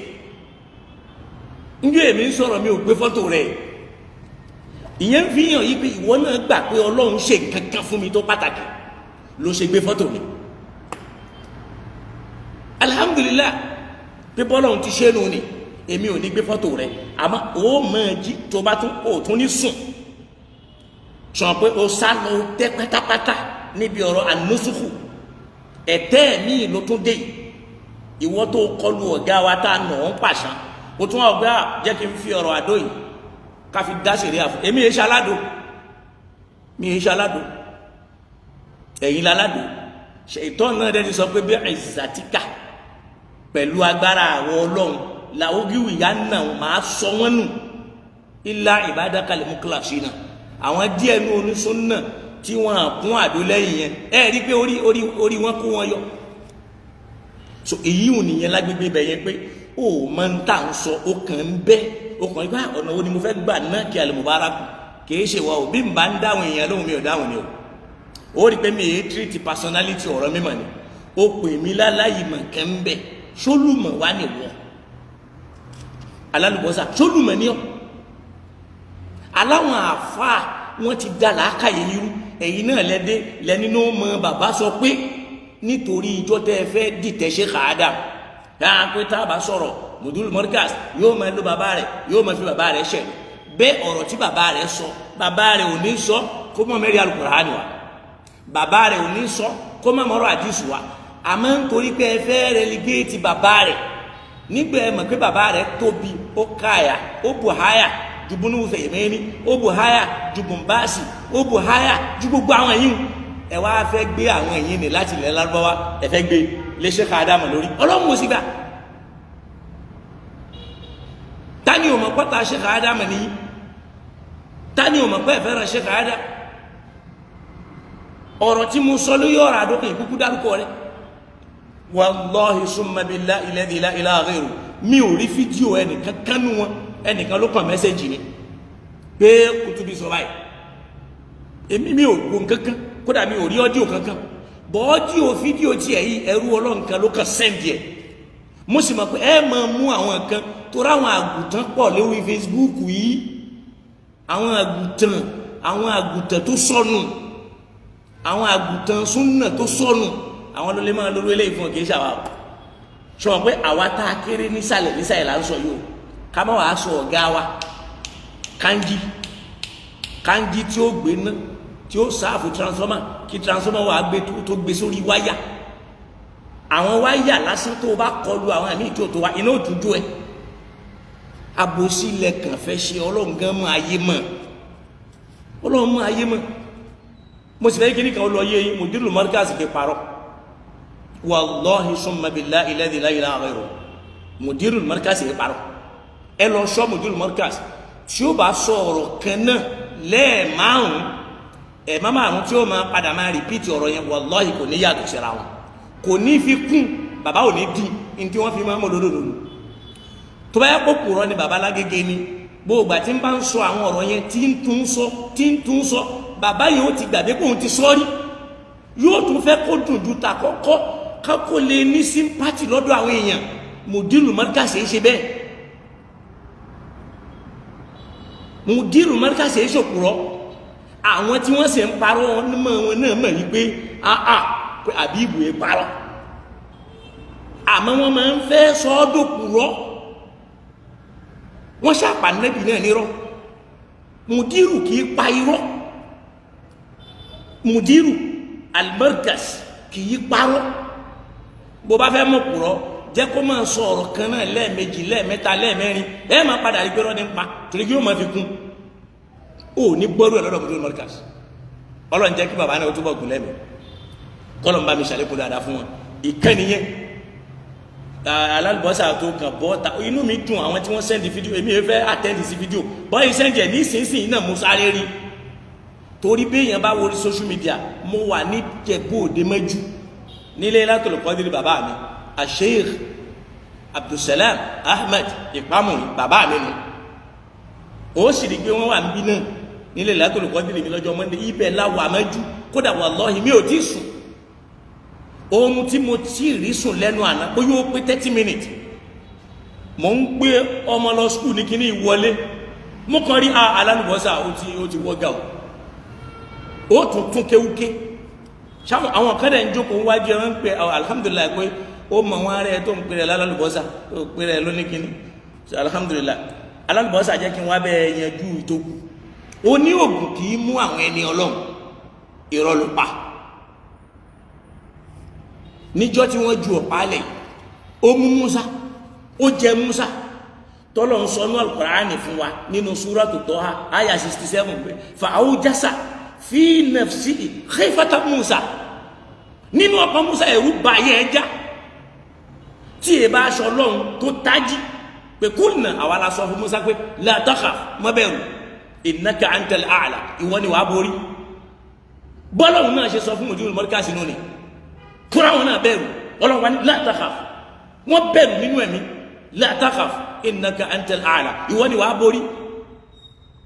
Njẹ́ èmi ń sọ̀rọ̀, mi ò gbé fọ́tò rẹ̀. Ìyẹn ń fi hàn yí pé ìwọ náà gbà pé Ọlọ́run ṣe nǹkan kan fún mi tó pàtàkì ló ṣe gbé fọ́tò mi. Alihamudulilayi pé bọ́lọ́run ti ṣe nù ni, èmi ò ní gbé fọ́tò rẹ̀, àmọ́ ó mọ̀ ẹ́ jí tó bá tún ó tún ní sùn sọ pé o sá lọ tẹ́ pátápátá níbi ọ̀rọ̀ ànúsùkù. Ẹ̀tẹ́ mi ló tún dé ìwọ tó kọlu ọ̀gá wa tá a nà ọ́n pàṣán, o tún wà gbé à jẹ́ kí n fi ọ̀rọ̀ àdó yìí ká fi dá sèré àfọ. Èmi yìí ṣe aládò, mi yìí ṣe aládò, ẹ̀yin láládò. Ṣètò náà dẹ́ni sọ pé bí ìzàtìkà pẹ̀lú agbára àwọn ọlọ́run làwọ́gíwì yá nà máa sọ wọ́n nù ilá ìbádàkalẹ̀ mú kíláàsì náà. Àwọn díẹ̀ ní onísúnnà tí wọ́n kún àdó lẹ́yìn yẹn, ẹ rí pé orí orí orí wọn kó wọn yọ. So èyí ò nìyẹn lágbègbè bẹ̀ yẹn pé ó máa ń tà ń sọ, ó kàn ń bẹ́, ó kàn ń gbà ọ̀nà wo ni mo fẹ́ gbà náà kí Al-Mubaraku kìí ṣe wa ò bí n bá ń dáhùn èèyàn lóhùn, mi ò dáhùn ni o. Ó rí pé mi èé tírìtì personality ọ̀rọ̀ mímọ̀ ni ó pè mí láláyìí mọ̀ kẹ́ ń bẹ̀. Sólùmọ̀ wá nìwọ alálùbọ́sà, sólùmọ̀ ni ọ́. Aláwọn àfáà wọ́n ti dá làákàyè irú ẹ̀yin náà lẹ́dẹ́ lẹ́ni náà mọ bàbá sọ pé nítorí ìjọ tẹ́ ẹ fẹ́ dìtẹ̀ ṣe kàádà dáa pé tá a bá sọ̀rọ̀ Mudul Markaz yóò máa lo bàbá rẹ̀, yóò máa fi bàbá rẹ̀ ṣẹ̀ bẹ́ẹ̀. Ọ̀rọ̀ tí bàbá rẹ̀ sọ, bàbá rẹ̀ ò ní sọ kó mọ̀ mẹ́rin Al-Qur'ani wa, bàbá rẹ̀ ò ní sọ kó mọ̀ mọ́rọ̀ àdìsù wa. Àmọ́ nítorí pé ẹ fẹ́ rẹligéètì bàbá rẹ̀ nígbà ẹ mọ̀ pé bàbá rẹ̀ tóbi, ó káyà, ó bù háyà ju Bunu Fèyèmẹ́ni, ó bù háyà ju Bùnbáàsì, ó bù háyà ju gbogbo àwọn yìí. Ẹ wá fẹ́ gbé àwọn yìí ní láti ilẹ̀ Lárúbáwá, ẹ fẹ́ gbé léṣe káàdámọ̀ lórí ọlọ́run mo sì gbà. Tani ò mọ̀ pátá ṣe káàdámọ̀ nìyí? Tani ò mọ̀ pé ẹ fẹ́ràn ṣe káàdá? Ọ̀rọ̀ tí mo sọ lórí ọ̀rọ̀ àdókè ìkúkú dárúkọ rẹ̀, wallahi summa billahi alladhi la ilaha ghayru, mi ò rí fídíò ẹnìkan kánú wọn. Ẹnìkan ló kàn mẹ́sẹ̀jì ni pé Kutubi sọ báyìí. Èmi mi ò gbọ́ kankan, kódà mi ò rí ọ́díò kankan bọ́ ọ́díò fídíò tiẹ̀ yìí, ẹrú ọlọ́nkan ló kàn sẹ́ǹdì ẹ̀. Mo sì mọ̀ pé ẹ máa mú àwọn kan tó ráwọn àgùntàn pọ̀ lórí Facebook yìí, àwọn àgùntàn, àwọn àgùntàn tó sọnù, àwọn àgùntàn súnà tó sọnù, àwọn ló lè máa lórí eléyìí fún ọ. Kì í ṣàwà o sọ pé àwa tá a kéré nísàlẹ̀ nísàlẹ̀ là ń sọ yìí o. Ká má wàá sọ ọ̀gá wa kanji kanji tí ó gbé ná, tí ó sáàfù transformer, kí transformer wàá gbé tó gbé sórí wáyà. Àwọn wáyà lásán tó o bá kọlu àwọn àmì tí o tó wa iná òtútù ẹ. Àbòsí lẹkàn fẹ́ ṣe. Ọlọ́run gan mọ ayé mọ̀, Ọlọ́run mọ ayé mọ̀. Mo sì fẹ́ kí nìkan lọ yé yín, Mudirul Markaz kì í parọ́. Wallahi summa billahi alladhi la ilaha ghayruhu, Mudirul Markaz kì í parọ́. Ẹ lọ sọ Mudirul Markaz tí ó bá sọ ọ̀rọ̀ kan náà lẹ́ẹ̀márùn, ẹ̀ẹ̀má márùn tí ó máa padà máa rìpíìtì ọ̀rọ̀ yẹn, wallahi kò ní yàtọ̀ síra wọn, kò ní fi kún, bàbá ò ní dín ní tí wọ́n fi máa ń mọ̀ lódòdó. Tó bá yẹ kó kúrọ́ ni bàbá lágége ni, gbogbo àti ń bá ń sọ àwọn ọ̀rọ̀ yẹn tí ń tún sọ, tí ń tún sọ, bàbá yẹn ó ti gbàgbé kóun ti sọ rí, yóò tún fẹ́ kó dùn ju ta kọ́kọ́ kákó lè ní sympathy lọ́dọ̀ àwọn èèyàn. Mudirul Markaz ṣe bẹ́ẹ̀. Mudirul Markaz ṣe ṣòkúrọ́. Àwọn tí wọ́n sì ń parọ́ wọn mọ̀, wọn náà mọ̀ yí pé áà pé àbí ìbò yẹn parọ́, àmọ́ wọ́n máa ń fẹ́ sọ ọ́ dòkúrọ́. Wọ́n ṣàpà nẹ́bì náà nírọ́. Mudiru kì í pa irọ́. Mudiru al-Markaz kì í parọ́. Bó bá fẹ́ mọ̀ kúrọ́, jẹ́ kó máa sọ ọ̀rọ̀ kan náà lẹ́ẹ̀mejì, lẹ́ẹ̀mẹ́ta, lẹ́ẹ̀mẹ́rin, ẹ máa padà rí pé rọ́ ní pa torí kí yóò máa fi kún. Ó ní gbọ́rú ẹ̀ lọ́dọ̀ Mudirul Markaz. Ọlọ́run jẹ́ kí bàbá náà ó túbọ̀ gùn lẹ́mìí, kọ́lọ̀ ń bá mi ṣàlékún dáadáa fún wọn. Ìkànnì yẹn alálùbọ́sà tó kàn bọ́ ta, inú mi dùn. Àwọn tí wọ́n sẹ́ndì fídíò, èmi fẹ́ àtẹ́ndì sí fídíò bọ́yì sẹ́ndì ẹ̀ nísinsìnyí náà, mo sáré rí torí béèyàn bá wo social media. Mo wà ní Jẹ̀bú Òde mẹ́jú nílé Lailatul Qadr bàbá mi Sheikh Abdulsalam Ahmed Ìpamùrí, bàbá mi nù. Ó sì rí pé wọ́n wà níbí náà nílé Lailatul Qadr mi lọ́jọ́ Monday. Ibẹ̀ láwà mẹ́jú. Kódà wallahi mi ò tí sùn. Oorun tí mo ti rí sùn lẹ́nu àná bóyá ó pé 30 minutes. Mo ń gbé ọmọ lọ school ní kíní ìwọlé, mo kàn rí alálùbọ́sà, ó ti wọ́gà o, ó tún tún kéwúké. Sáwọn àwọn kan dẹ̀ ń jókòó wájú ẹ̀, wọ́n ń pè alhamdulilayi pé ó mọ̀ wọn rẹ̀ tó ń pè rẹ̀ lálùbọ́sà, tó ń pè rẹ̀ lóní kíní. So alhamdulilayi, alálùbọ́sà jẹ́ kí n wá bẹ́ẹ̀ yanjú ìtókù. Ó ní oògùn kì í mú àwọn ẹni ọlọ́run, irọ́ ló pa. Níjọ́ tí wọ́n ju ọ̀pá lẹ̀, ó mú Musa, ó jẹ Musa. Tọ́lọ̀ ń sọnú Al-Qur'ani fún wa nínú Suratu Taha àyà 67 pé fa awjasa fi nafsihi khifata Musa. Nínú ọkàn Musa ẹ̀rù bà ayé ẹ já. Tí ẹ bá aṣọ Ọlọ́run tó tají pé kúlnà, àwa la sọ fún Musa pé la takhaf, má bẹ̀rù, innaka antal a'la, ìwọ ni wàá borí. Bọ́lọ́hún náà ṣe sọ fún mùdírù mọ́ríkàsì nù ni kúrò, àwọn náà bẹ̀rù. Ọlọ́run wa ní la takhaf, wọ́n bẹ̀rù nínú ẹ̀mí. La takhaf innaka antal a'la, ìwọ ni wàá borí.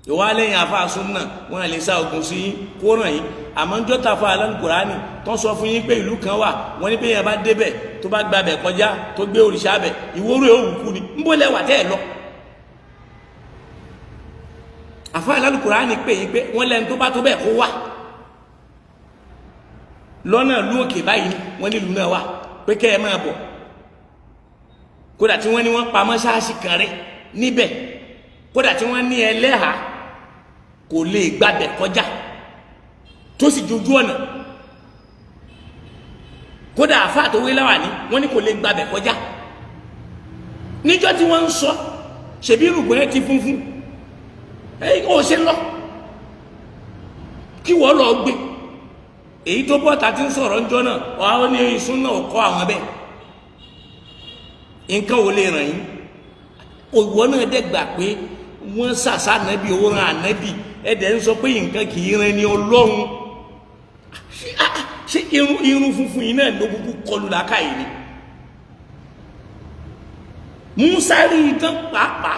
Ìwọ alẹ́yìn afa súnà wọn lè sá ogun sí yín kó ràn yín. Àmọ́ ń jọ́ta fa Al-Kùránì tó ń sọ fún yín pé ìlú kan wà, wọ́n ní pé yẹn bá débẹ̀, tó bá gbabẹ̀ kọjá, tó gbé òrìṣà bẹ̀, ìwóró yóò wù kú ni. Ń bó lẹ́wà tẹ́ ẹ lọ. Àfa Al-Kùránì pè yín pé wọ́n lẹ́nu tó bá tó bẹ́ẹ̀ kó wá lọ́nà ìlú òkè báyìí, wọ́n nílùú náà wà pé kẹ́ ẹ máa bọ̀. Kódà tí wọ́n ní wọ́n pa mọ́ṣáláṣí kan rẹ̀ níbẹ̀, kódà tí wọ́n ní ẹlẹ́hàá kò lè gbàbẹ̀ kọjá, tó sì jojú ọ̀nà. Kódà àfáà tó wé láwà ní wọ́n ní kò lè gbàbẹ̀ kọjá. Níjọ́ tí wọ́n ń sọ, ṣèbí irùngbọ̀n ẹ ti funfun ẹ, ó ṣe lọ kí wọ́n lọ gbé èyí tó bọ́ta tí ń sọ̀rọ̀ ńjọ́ náà. Wàá ní ìsún náà kọ́ àwọn bẹ́ẹ̀, nǹkan ò lè ràn yín. Òwò náà dẹ̀ gbà pé wọ́n sàṣà ànábì, owó ran ànábì. Ẹ̀dẹ̀ ń sọ pé nǹkan kì í ran ni Ọlọ́run. Ṣé irun funfun yìí náà ló kúkú kọlu làákàyè ni? Musa rí idán pàápàá,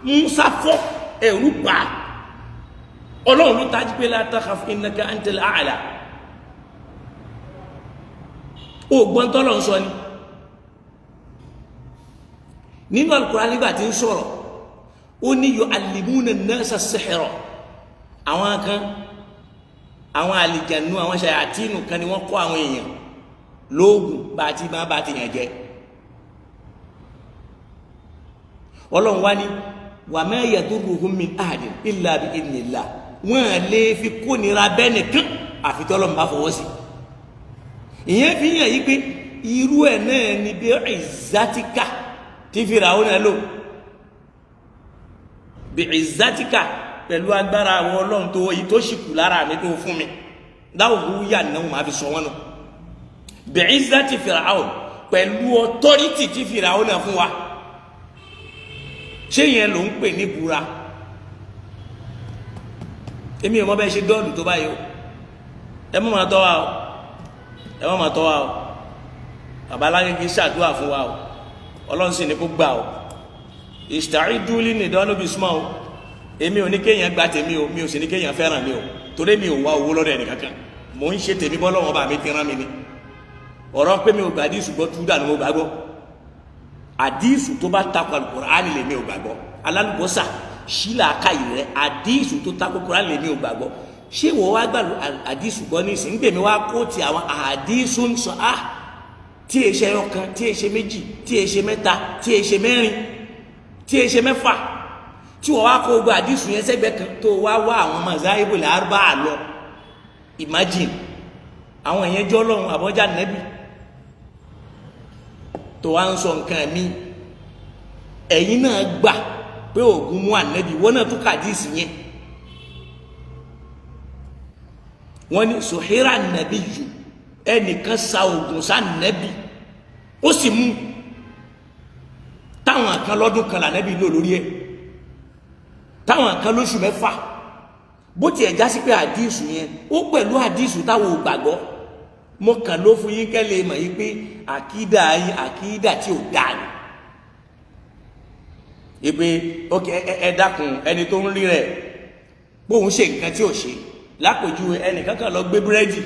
Musa fọ́, ẹ̀rù bà á. Ọlọ́run ló tají pé la takhaf innaka antal a'la. Ó gbọ́n tọ́lọ̀ ń sọ ni nínú Al-Qur'an nígbà tí ń sọ̀rọ̀, ó ní yu'allimuna an-nasa as-sihra. Àwọn kan, àwọn àlìjànú, àwọn ṣàyàtínù kan ni wọ́n kọ́ àwọn èèyàn lóògùn bá ti máa bá ti yàn jẹ. Ọlọ́run wá ní wa ma yadurruhum min ahadin illa bi idhnillah. Wọ́n lè fi kónira bẹ́ẹ̀ nìkan àfi tọ́lọ́run bá fọwọ́ sí. Ìyẹn fi hàn yí pé irú ẹ̀ náà ni bí ìzátíkà tí Fíráúnà náà lò, bí ìzátíkà, pẹ̀lú agbára àwọn Ọlọ́run tó yìí tó sì kù lára mi tó fún mi láwùú yà náà máa fi sọ wọn nù. Bí ìzátì Fíráúnà, pẹ̀lú ọtọ́rítì tí Fíráúnà náà fún wa, ṣé yẹn ló ń pè ní búra? Èmi ò mọ bẹ́ẹ̀ ṣe dọ́ọ̀lù tó báyìí o. Ẹ mọ̀ máa tọ́ wa o, ẹ mọ̀ máa tọ́ wa o. Bàbá alágége ṣàdúrà fún wa o, Ọlọ́run sì ní kó gbà o. Ìṣàrídúlì nìdánù bí súnmọ́ o. Èmi ò ní kéèyàn gba tèmi o, mi ò sì ní kéèyàn fẹ́ràn mi o, torí mi ò wá owó lọ́dọ̀ ẹnì kankan. Mò ń ṣe tèmi bọ́lọ́wọ́n bá mi ti rán mi ni. Ọ̀rọ̀ pé mi ò gbà àdísù gbọ́, túdà ni mo gbàgbọ́. Àdísù tó bá takò Al-Kùránì lèmi ò gbàgbọ́. Alálùbọ́sà sílà káyì rẹ, àdísù tó takò Kùránì lèmi ò gbàgbọ́. Ṣé wọ́n wá gbà àdísù gbọ́ ní ìsìn? Gbèmí wá kó ti àwọn àdísù ń sọ á tí è ṣe ọ̀kan, tí è ṣe méjì, tí è ṣe mẹ́ta, tí è ṣe mẹ́rin, tí è ṣe mẹ́fà, tí wọ́n wá kó gbogbo àdísù yẹn sẹ́gbẹ́ kan, tó wá wá àwọn mazahibul arba'a lọ. Imagine àwọn èèyàn jọ́ lọ́hùn àbọ́jà nẹ́bì tó wá ń sọ nǹkan mi. Ẹ̀yin náà gbà pé ògùn mú ànẹ́bì, wọ́n náà tún kàdísì yẹn. Wọ́n ní sòhírà nàbí jù, ẹnìkan sa ògùn sa nẹ́bì, ó sì mú táwọn kan lọ́dún kan lànẹ́bì lò lórí ẹ̀, táwọn kan lóṣù mẹ́fà. Bó tiẹ̀ já sí pé àdísù yẹn ó pẹ̀lú àdísù táwọn ò gbàgbọ́, mo kàn ló fún yín kẹ́lẹ́ mọ̀ yín pé àkídà yín àkídà tí ò dáa ni. Ìpè ok, ẹ dákun, ẹni tó ń rí rẹ̀ bóun ṣe nǹkan tí ò ṣe, lápèjúwe ẹnìkan kan lọ gbé búrẹ́dì,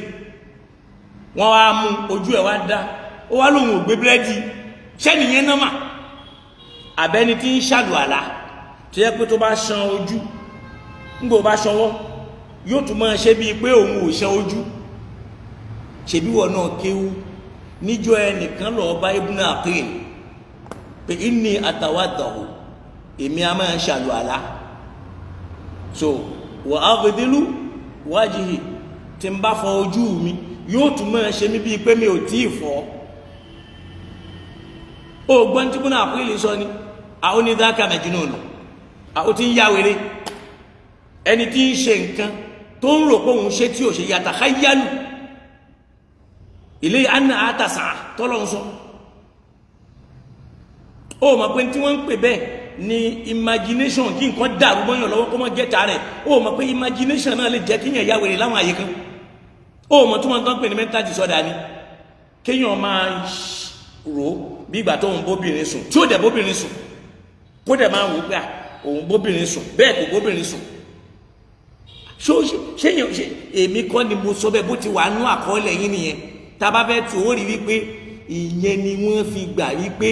wọ́n wá mú ojú ẹ̀ wá dá, ó wá lóun ò gbé búrẹ́dì. Sẹ́niyẹn náà mà àbẹ́ni tí ń ṣàlùwàlà tó yẹ pé tó bá ṣan ojú, ńgbò bá ṣanwọ́, yóò tún máa ṣe bíi pé òun ò ṣan ojú. Ṣebí wọn náà kéwú níjọ́ ẹnìkan lọ bá Ibn Aqil pé inni atawaddahu, èmi a máa ṣàlùwàlà, so wa aghdilu wajhi, tí n bá fọ ojú mi, yóò tún máa ṣe mí bíi pé mi ò tí ì fọ. Ó gbọ́n tí múnà àpílì sọ ni àwọn onídàákà mẹjìnnà àwọn tí ń yá wèrè. Ẹni tí ń ṣe nǹkan tó ń rò pé òun ṣe tí ò ṣe, yàtà káyálù ilé anna àtàsà tọ́lọ́ ń sọ. Ó mọ̀ pé tí wọ́n ń pè bẹ́ẹ̀ ni imagination, kí nǹkan dàrú mọ́yàn lọ́wọ́ kó mọ́ gẹ́ta rẹ̀. Ó mọ̀ pé imagination náà lè jẹ́ kíyàn ya wèrè láwọn àyè kan. Ó mọ̀ tí wọ́n tán pè ní mental disorder ni kéèyàn máa rò bí ìgbà tó ń bóbìnrin sùn tí ó dẹ̀ bóbìnrin sùn, kó dẹ̀ máa wò pé òun bóbìnrin sùn, bẹ́ẹ̀ kò bóbìnrin sùn. Ṣé èmi kọ́ ni mo sọ bẹ́ẹ̀? Bó ti wà nú àkọọ́lẹ̀ yín nìyẹn. Tá a bá fẹ́ tu, ó rí wípé ìyẹn ni wọ́n fi gbà wípé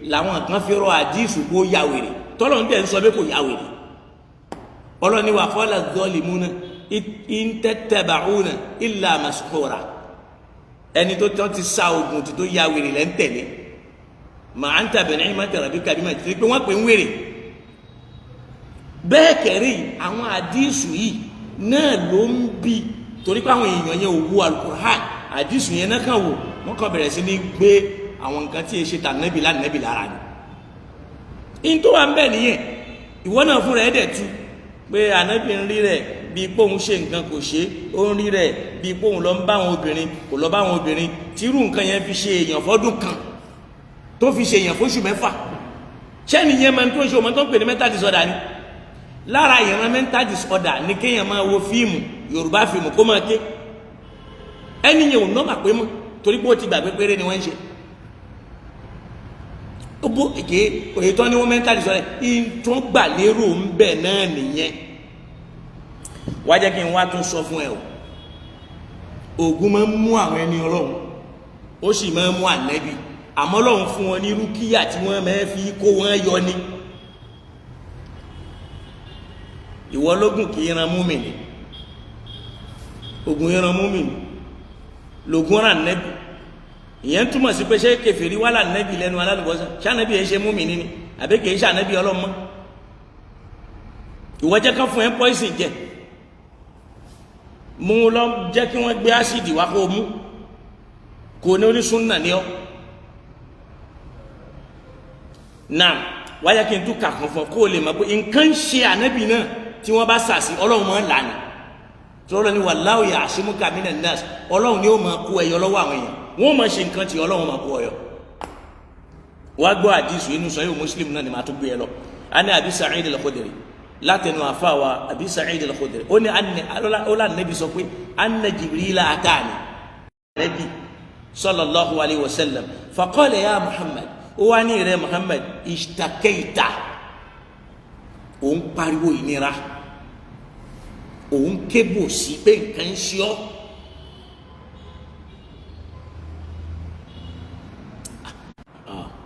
làwọn kan fi rọ àdísù kó ya wèrè. Tọ́lọ̀ ń tẹ̀ ń sọ pé kò ya wèrè. Ọlọ́ni wà qala zalimuna in tattaba'una illa mashura. Ẹni tó tọ́ ti sa oògùn tó ya wèrè lẹ́ ń tẹ̀lé. Ma anta bi ni'mati rabbika bi majnun, pé wọ́n pè ń wèrè. Bẹ́ẹ̀ kẹ̀rí àwọn àdísù yìí náà ló ń bi, torí pé àwọn èèyàn yẹn ò wo Al-Qur'an, àdísù yẹn náà kàn wò, wọ́n kàn bẹ̀rẹ̀ sí ní gbé àwọn nǹkan tí e ṣe tà nẹ́bì lánàbì lára ni. In tó wà ń bẹ̀ nìyẹn. Ìwọ náà fúnra ẹ̀ dẹ̀ tu pé ànábì ń rí rẹ̀ bíi pé òun ṣe nǹkan kò ṣe, ó ń rí rẹ̀ bíi pé òun lọ ń bá àwọn obìnrin, kò lọ bá àwọn obìnrin. Tírú nǹkan yẹn fi ṣe èèyàn fọ́dún kan, tó fi ṣe èèyàn fóṣù mẹ́fà, ṣẹ́ni yẹn máa ń tó ń ṣe ọmọ tó ń pè ní mental disorder ni. Lára ìran mental disorder ni kéèyàn máa wo fíìmù Yorùbá, fíìmù kó máa ké. Ẹni yẹn ò nọ́mà pé mọ́, torí pé ó ti gbàgbé péré ni wọ́n ń ṣe. Ó bó èké òye tán ni wọ́n mental disorder ìtún gbà lérò ń bẹ̀ náà nìyẹn. Wá jẹ́ kí n wá tún sọ fún ẹ o, ògùn máa ń mú àwọn ẹni Ọlọ́run, ó sì máa ń mú ànẹ́bì, àmọ́ Ọlọ́run fún wọn ní rúkìá tí wọ́n máa fi kó wọn yọ ni. Ìwọ lógún kì í ran múmìnì, ògùn ìran múmìnì lògùn ràn nẹ́bì. Ìyẹn túmọ̀ sí pé ṣé kèfèrí wà lànẹ́bì lẹ́nu alálùbọ́sà? Ṣànẹ́bì yẹn ṣe múmìnì ni àbí kì í ṣànẹ́bì ọlọ́mọ? Ìwọ jẹ́ ká fún ẹ pọ́ìsì jẹ, mú lọ, jẹ́ kí wọ́n gbé ásìdì wá kó mú, kò ní onísúnnà ní ọ́ náà. Wáyé kí n tún kà kan fún ọ kó o lè mọ̀ pé nǹkan ń ṣe ànábì náà. Tí wọ́n bá sàsí, Ọlọ́run máa ń là ní tọ́lọ́ ní wallahu ya'simuka minan nas. Ọlọ́run ni ó máa kó ẹyọ lọ́wọ́ àwọn èèyàn. Wọ́n máa ṣe nǹkan tí Ọlọ́run máa kó ọyọ. Wá gbọ́ àdìsù inú sọ yóò Muslim náà ni màá tún gbé ẹ lọ. A ní Abi Sa'id al-Khudri, látẹnu àfàwà Abi Sa'id al-Khudri, ó ní ọlá nẹ́bi sọ pé anna Jibrila atani nẹ́bi sallallahu alayhi wa sallam faqala ya Muhammad. Ó wá ní ìrẹ Muhammad, ishtakaita, òun pariwo ìnira, òun kébò sí pé nǹkan ń ṣe ọ́.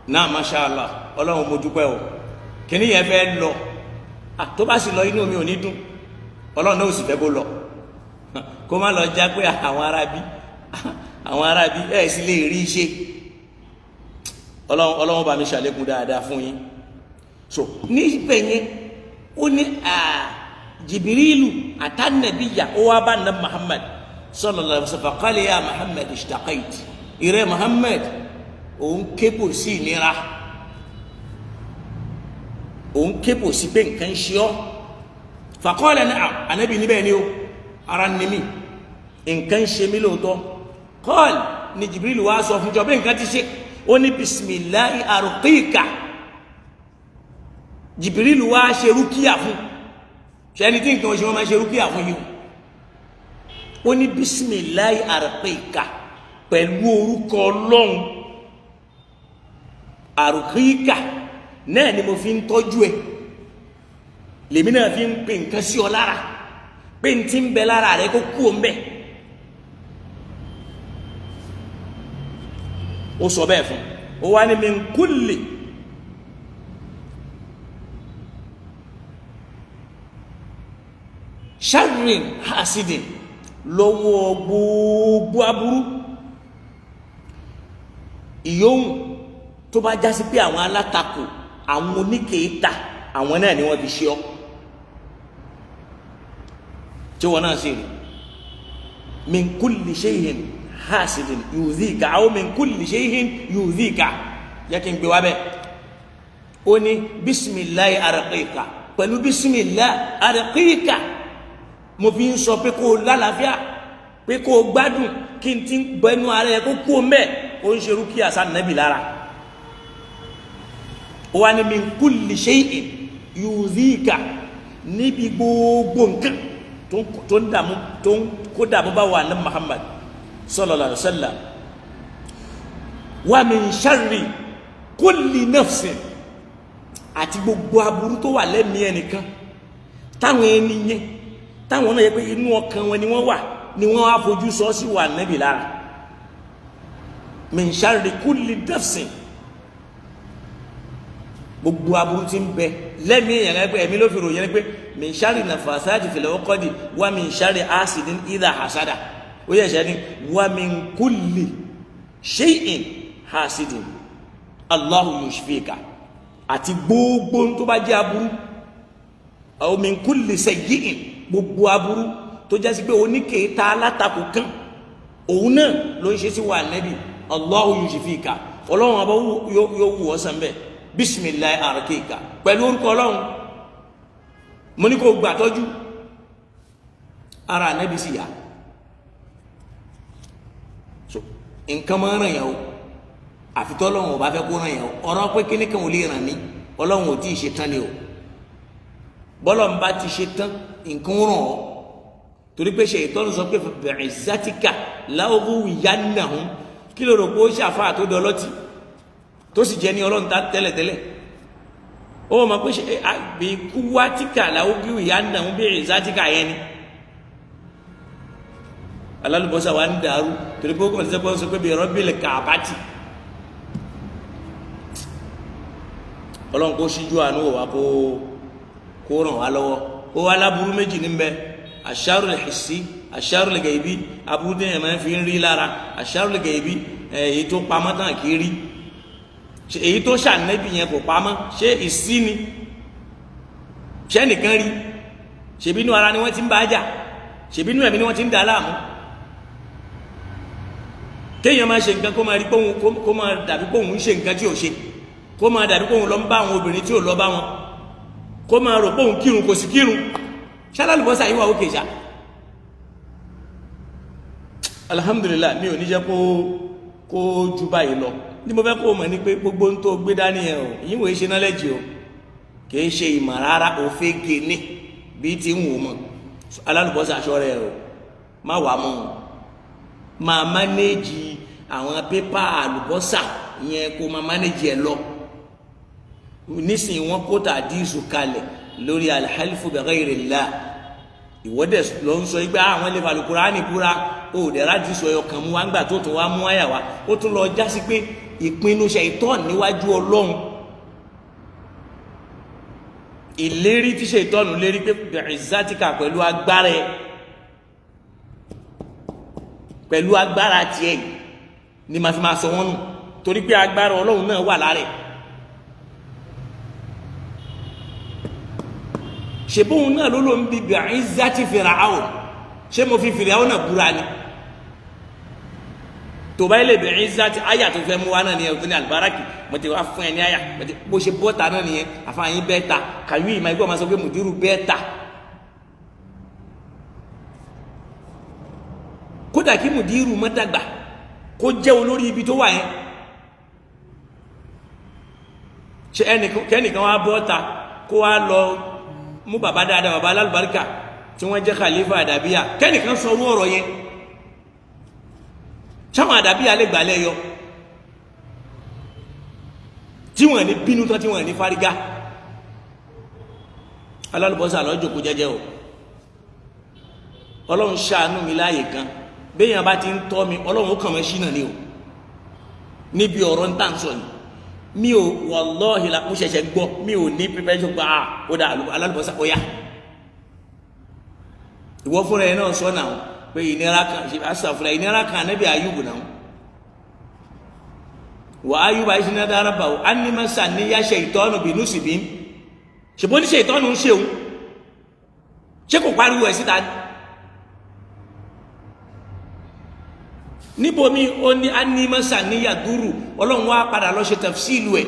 Náà masha Allah, Ọlọ́run mo dúpẹ́ o. Kìnìún yẹn fẹ́ lọ, tó bá sì lọ inú mi ò ní dùn. Ọlọ́run náà ò sì fẹ́ kó lọ, kó má lọ já pé àwọn arábí, àwọn arábí ẹ̀ sì lè rí iṣẹ́. Ọlọ́run, Ọlọ́run bá mi ṣàlékún dáadáa fún yín. So níbẹ̀ yẹn, ó ní Jibirilu àtànàbíyà, ó wá bá nàbí Muhammad sallallahu alaihi wasallam. Qala ya Muhammad ishtaqait, ìrẹ́ Muhammad, òun kébò sí ìnira, òun kébò sí pé nǹkan ń ṣe ọ́. Faqala na'am, ànábì níbẹ̀ ni ó ara ní mi, nǹkan ń ṣe mí lóòótọ́. Qal, ní Jibrilu wá sọ fún jọ pé nǹkan ti ṣe. Ó ní bisimilahi arqika. Jibrilu wá ṣe rúkìá fún ṣe ẹni tí nǹkan oṣù wọn máa ṣe rúkìá fún yìí. Ó ní bisimilahi arqika, pẹ̀lú orúkọ Ọlọ́run, arqika náà ni mo fi ń tọ́jú ẹ, lèmi náà fi ń pè nǹkan sí ọ lára pé n ti ń bẹ lára rẹ kó kú o ń bẹ. Ó sọ bẹ́ẹ̀ fún ó wá ní min kulli sharrin hasidin, lọ́wọ́ gbogbo aburú ìyóhùn tó bá jásí pé àwọn alátakò, àwọn oníkèéta, àwọn náà ni wọ́n fi ṣe ọ́, tí wọ́n náà sì rí min kulli shay'in hasidin yudhika aw min kulli shay'in yudhika. Jẹ́ kí n gbé wá bẹ́ẹ̀. Ó ní bisimilayi arqika, pẹ̀lú bisimilayi arqika mo fi ń sọ pé kó o lálàáfíà, pé kó o gbádùn, kí n ti gbẹnu ara ẹ kó kú o mẹ́. Ó ń ṣe rúkìá sá nàbì lára. Ó wá ní min kulli shay'in yuzika, níbi gbogbo nǹkan tó ń dààmú, tó ń kó dààmú bá wà ní Muhammad sallallahu alaihi wasallam. Wa min sharri kulli nafsin, àti gbogbo aburú tó wà lẹ́mìí ẹnìkan, táwọn ẹni yẹn táwọn náà yẹ pé inú ọkàn wọn ni wọ́n wà, ni wọ́n á fojú sọ sí wà nẹ́bì lára. Min sharri kulli nafsin, gbogbo aburú tí ń bẹ lẹ́mìí èèyàn rẹ pé ẹ̀mí ló fi ròyìn pé min sharri nafasati fil uqadi wa min sharri hasidin idha hasada. Ó yẹ sẹ́ni wa min kulli shay'in hasidin Allahu yushfika, àti gbogbo tó bá jẹ́ aburú, aw min kulli sayyi'in, gbogbo aburú tó jẹ́ sí pé oníkèéta alátakò kan òun náà ló ń ṣe sí wa nẹ́bí, Allahu yushfika, ọlọ́run ọba yóò wù ọ́ sàn bẹ́ẹ̀. Bisimilayi arakika, pẹ̀lú orúkọ ọlọ́run mo ní kó gbà tọ́jú ara nẹ́bí sì yá. So nǹkan máa ń ràn yàn o, àfi tọ́lọ́run ò bá fẹ́ kó ràn yàn o. Ọ̀rọ̀ pé kíní kan ò lè ràn mí, ọlọ́run ò tí ì ṣe tán ni o. Bọ́lọ̀ ń bá ti ṣe tán, nǹkan ràn ọ́, torí pé ṣe ìtọ́nu sọ pé bi'izzatika la'ughwiyannahum. Kí ló rò pé ó ṣàfáà tó dọlọ́tì tó sì jẹ́ ní ọlọ́run tá tẹ́lẹ̀tẹ́lẹ̀? Ó mọ̀ pé ṣe bí quwwatika la'ughwiyannahum bi'izzatika yẹn ni alálùbọ́sà wa ń dàrú, torí pé ó kàn sẹ́pọ̀ sọ pé bi rabbil ka'bati. Ọlọ́run kó ṣíjú àánú wò wá, kó ràn wá lọ́wọ́. Ó wá láburú méjì níbẹ̀: asharul hissi, asharul gaibi. Aburú tí èèyàn máa ń fi ń rí lára, asharul gaibi, èyí tó pamọ́ tán kì í rí. Èyí tó ṣànẹ́bì yẹn kò pamọ́, ṣé ìsí ni? Ṣé nìkan rí? Ṣèbí inú ara ni wọ́n ti ń bá jà, ṣèbí inú ẹ̀mí ni wọ́n ti ń dà láàmú. Kéèyàn máa ṣe nǹkan kó máa rí kó máa dàbí pé òun ń ṣe nǹkan tí ò ṣe, kó máa dàbí pé òun lọ ń bá àwọn obìnrin tí ò lọ bá wọn, kó máa rò pé òun kírun kò sí kírun. Ṣálálùbọ́sà yìí wà ókè ṣá. Alhamdulillah, mi ò ní jẹ́ kó ju báyìí lọ. Ní mo fẹ́ kó mọ̀ ní pé gbogbo ń tó gbé dání ẹ̀ o, yìí wòye ṣe nálẹ́jì o, kìí ṣe ìmọ̀ rárá, òfégè ní bí ti ń wò mọ̀. Alálùbọ́sà aṣọ rẹ̀ o, má wàá mọ̀ o, máa mánéjì àwọn pépà àlùbọ́sà yẹn, kó máa mánéjì ẹ̀ lọ. Nísìnyí wọn kó tàdísù kalẹ̀ lórí alhalifu bi ghayrillah. Ìwọ́dẹ̀ ló ń sọ pé àwọn ilé Al-Kùránì búra, ó dẹ̀ rádìsù ẹyọ kan mú wá, ńgbà tó tún wá mú àyà wá, ó tún lọ jásí pé ìpinnu ṣàìtọ́n níwájú Ọlọ́run, ìlérí tí ṣàìtọ́nù lérí pé bi'izzatika, pẹ̀lú agbára ẹ, pẹ̀lú agbára tiẹ̀ ni màá fi máa sọ wọ́n nù, torí pé agbára Ọlọ́run náà wà lára ẹ̀. Ṣebóun náà ló ló ń bi bi'izzati Fir'aun, ṣé mo fi Fir'aun náà búra ni? Tó bá ilé bi'izzati àyà tó fẹ́ mú wa náà nìyẹn, tó ní alibaraki mo ti wá fún ẹ ní àyà bó ṣe bọ́ta náà nìyẹn. Àfààní bẹ́ẹ̀ ta kàwé ìmọ̀ ẹgbẹ́ ọmọ sọ pé mùdírù bẹ́ẹ̀ ta. Kódà kí mùdírù má dàgbà kó jẹ́ olórí ibi tó wà yẹn, ṣe ẹnìkan wá bọ́ta kó wá lọ mú bàbá dáadáa, bàbá alálùbáríkà tí wọ́n jẹ́ khalifa àdàbíyà, kẹ́nìkan sọ orú ọ̀rọ̀ yẹn, sáwọn àdàbíyà lè gbàlẹ́ yọ tí wọ́n ní bínú tán, tí wọ́n ní fárígá. Alálùbọ́sà lọ́jọ́ kó jẹ́jẹ́ o. Ọlọ́run ṣàánú mi láàyè kan, béèyàn bá ti ń tọ́ mi, ọlọ́run ó kàn mọ́ ṣínà ni o. Níbi ọ̀rọ̀ ń tà ń sọ ni mi ò, wàlọ́ọ̀hì la mo ṣẹ̀ṣẹ̀ gbọ́, mi ò ní pípẹ́ tó gba ó dà. Alálùbọ́sà ó yá, ìwọ fúnra ẹ náà sọ náà pé ìnira kan ṣe àṣàfúnra ìnira kan níbi àyùbù náà wà áyùbù àyùbù náà dára bá o ánímọ́sà ní yá ṣe ìtọ́nù bínú sì bí ṣùgbọ́n ní ṣe ìtọ́nù ń ṣeun, ṣé kò pariwo ẹ̀ síta ni? Níbomi ó ní anímọ́sà níyàdúrù, Ọlọ́run wá padà lọ ṣe tafsilu ẹ̀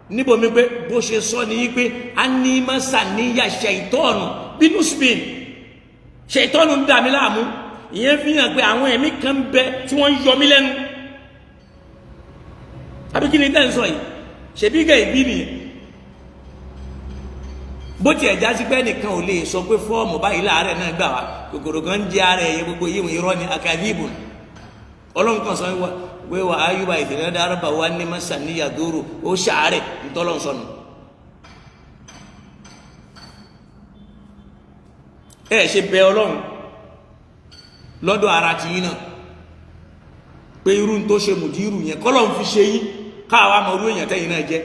níbomi pé bó ṣe sọ ní pé anímọ́sà níyà ṣèitọ́ọ̀nù bínú spain, ṣèitọ́ọ̀nù ń dà mí láàmú. Ìyẹn fi hàn pé àwọn ẹ̀mí kan ń bẹ tí wọ́n ń yọ mí lẹ́nu. Àbí kí ni tẹ́ ń sọ yìí? Ṣèbí gẹ̀ ìbí nìyẹn. Bó tiẹ̀ já sí pé ẹnìkan ò lè sọ pé fọ́ọ̀mù báyìí láàárẹ̀ náà gbà wá, kòkòrò kan ń jẹ ara ẹ̀yẹ gbogbo yìí, irọ́ ni, akadíbù. Ọlọ́run kan sọ wíwá wà áyúbà ìfìlẹ̀ dárúbà wà ní masa níyàdóró ó ṣàárẹ̀ ntọ́lọ́n sọnù. Ẹ ṣe bẹ Ọlọ́run lọ́dọ̀ ara ti yín náà pé irú tó ṣe mùdírù yẹn kọ́lọ́run fi ṣe yín, káwa mọ irú èèyàn tẹ́yìn náà jẹ́.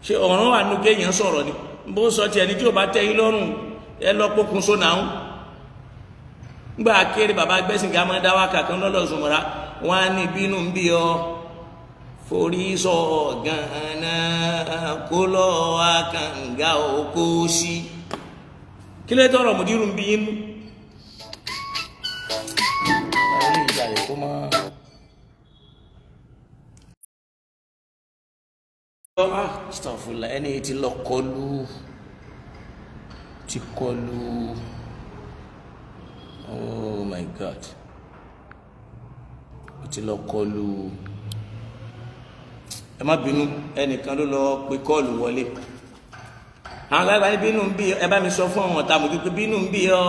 Ṣe ọ̀ràn wà nù kéèyàn sọ̀rọ̀ ni bó sọ tiẹ̀ ní tí ò bá tẹ́ yín lọ́rùn ẹ lọ pokùnso náà. Ngbà kéré bàbá gbẹ́sìn ká máa dá wákà kan lọ́lọ́ sùnmọ́ra wọn á ní bínú ń bí ọ forí sọ gánà kó lọ́ wá kànga òkó sí. Kí ló tọrọ mùdírù ń bí yín nú. Stọfùlà ẹni tí lọ kọlu ti kọlu. Oh my God, ó ti lọ kọlu. Ẹ má bínú, ẹnìkan ló lọ pe kọ́ọ̀lù wọlé. Àwọn àgbàlagbà ní bínú ń bí ẹ bá mi sọ fún àwọn ọ̀tá mọ̀jú pé bínú ń bí ọ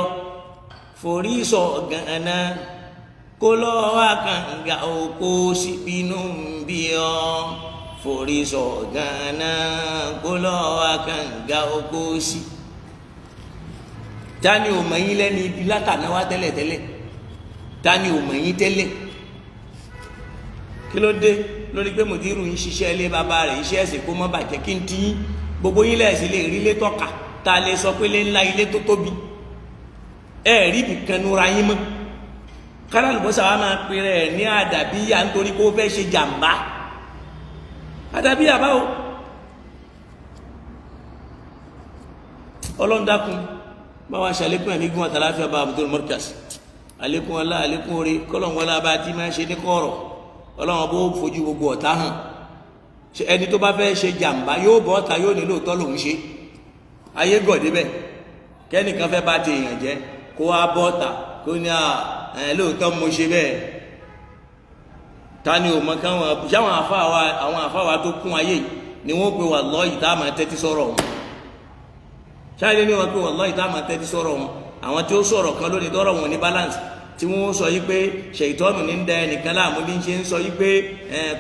forí sọ gànà kó lọ́ wá kànga òkó sí. Bínú ń bí ọ forí sọ gànà kó lọ́ wá kànga òkó sí. Tani ò mọ̀ yín lẹ́ni ibi látàná wá tẹ́lẹ̀tẹ́lẹ̀? Tani ò mọ̀ yín tẹ́lẹ̀? Kí ló dé lórí pé mùdírù ń ṣiṣẹ́ ilé bàbá rẹ̀, iṣẹ́ ẹ̀sìn kó má bàjẹ́? Kí n ti yín gbogbo yín lẹ́ẹ̀sì lè rí ilé tọ́ka tá a lè sọ pé ilé ńlá, ilé tó tóbi. Ẹ rí ibìkan nura yín mọ́. Kálálùbọ́sà wa máa pe rẹ̀ ní àdàbíyà nítorí pé ó fẹ́ ṣe jàǹbá. Àdàbíyà báwo? Ọlọ́run dákun báwa ṣàlékún ẹ̀mí gún àtàláfíà bá Abdul Markaz, àlékún ọlá, àlékún orí, kọ́lọ̀n wọlé abá tí máa ṣe ní kọ̀rọ̀. Ọlọ́run bó fojú gbogbo ọ̀tá hàn. Ẹni tó bá fẹ́ ṣe jàǹbá yóò bọ́ ọ̀tá, yóò nílò tọ́ lòún ṣe. Ayé gọ̀ débẹ̀ kẹ́nìkan fẹ́ bá ti èèyàn jẹ́ kó wá bọ́ ọ̀tá kó ní à lóòótọ́ mo ṣe bẹ́ẹ̀. Ta ni ò mọ káwọn sáwọn àfáà, àwọn àfáà tó kún ayé ni wọ́n pe wallahi tá a máa tẹ́tí sọ̀rọ̀ wọn. Ṣáàlì ni wọ́n pe wallahi tá a máa tẹ́tí sọ̀rọ̀ wọn. Àwọn tí ó sọ̀rọ̀ kan lónìí tọ́rọ̀ wọn ní balance, tí wọ́n sọ yí pé ṣèyítọ́nù ní ń da ẹnìkan láàmú bí ń ṣe ń sọ yí pé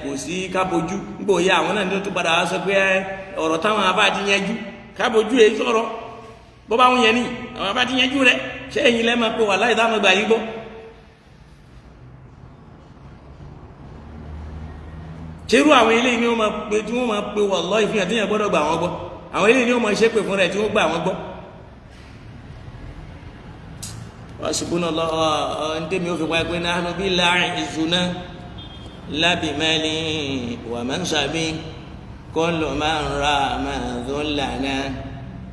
kò sí kábojú. Nígbò ya àwọn náà ní tó padà wá sọ pé ọ̀rọ̀ táwọn afá ti yanjú kábojú èyí sọ̀rọ̀ bó bá wọn yẹn ní àwọn afá ti yanjú rẹ̀. Ṣé ẹ̀yin lẹ́ máa pe wallahi tá a máa gbà yín gbọ́? Ṣerú àwọn eléyìí ni wọ́n máa pe tí wọ́n máa pe wallahi ìfihàn tí yẹn gbọ́dọ̀ gbà wọ́n gbọ́. Àwọn eléyìí ni wọ́n máa ṣépè fún rẹ̀ tí wọ́n gbà wọ́n gbọ́. Wasibunallah ntẹ́mi ó fi wáyé pé nahnu billahi ìzúná lábìmẹ́lì wa mansabi kullu man rama dhullana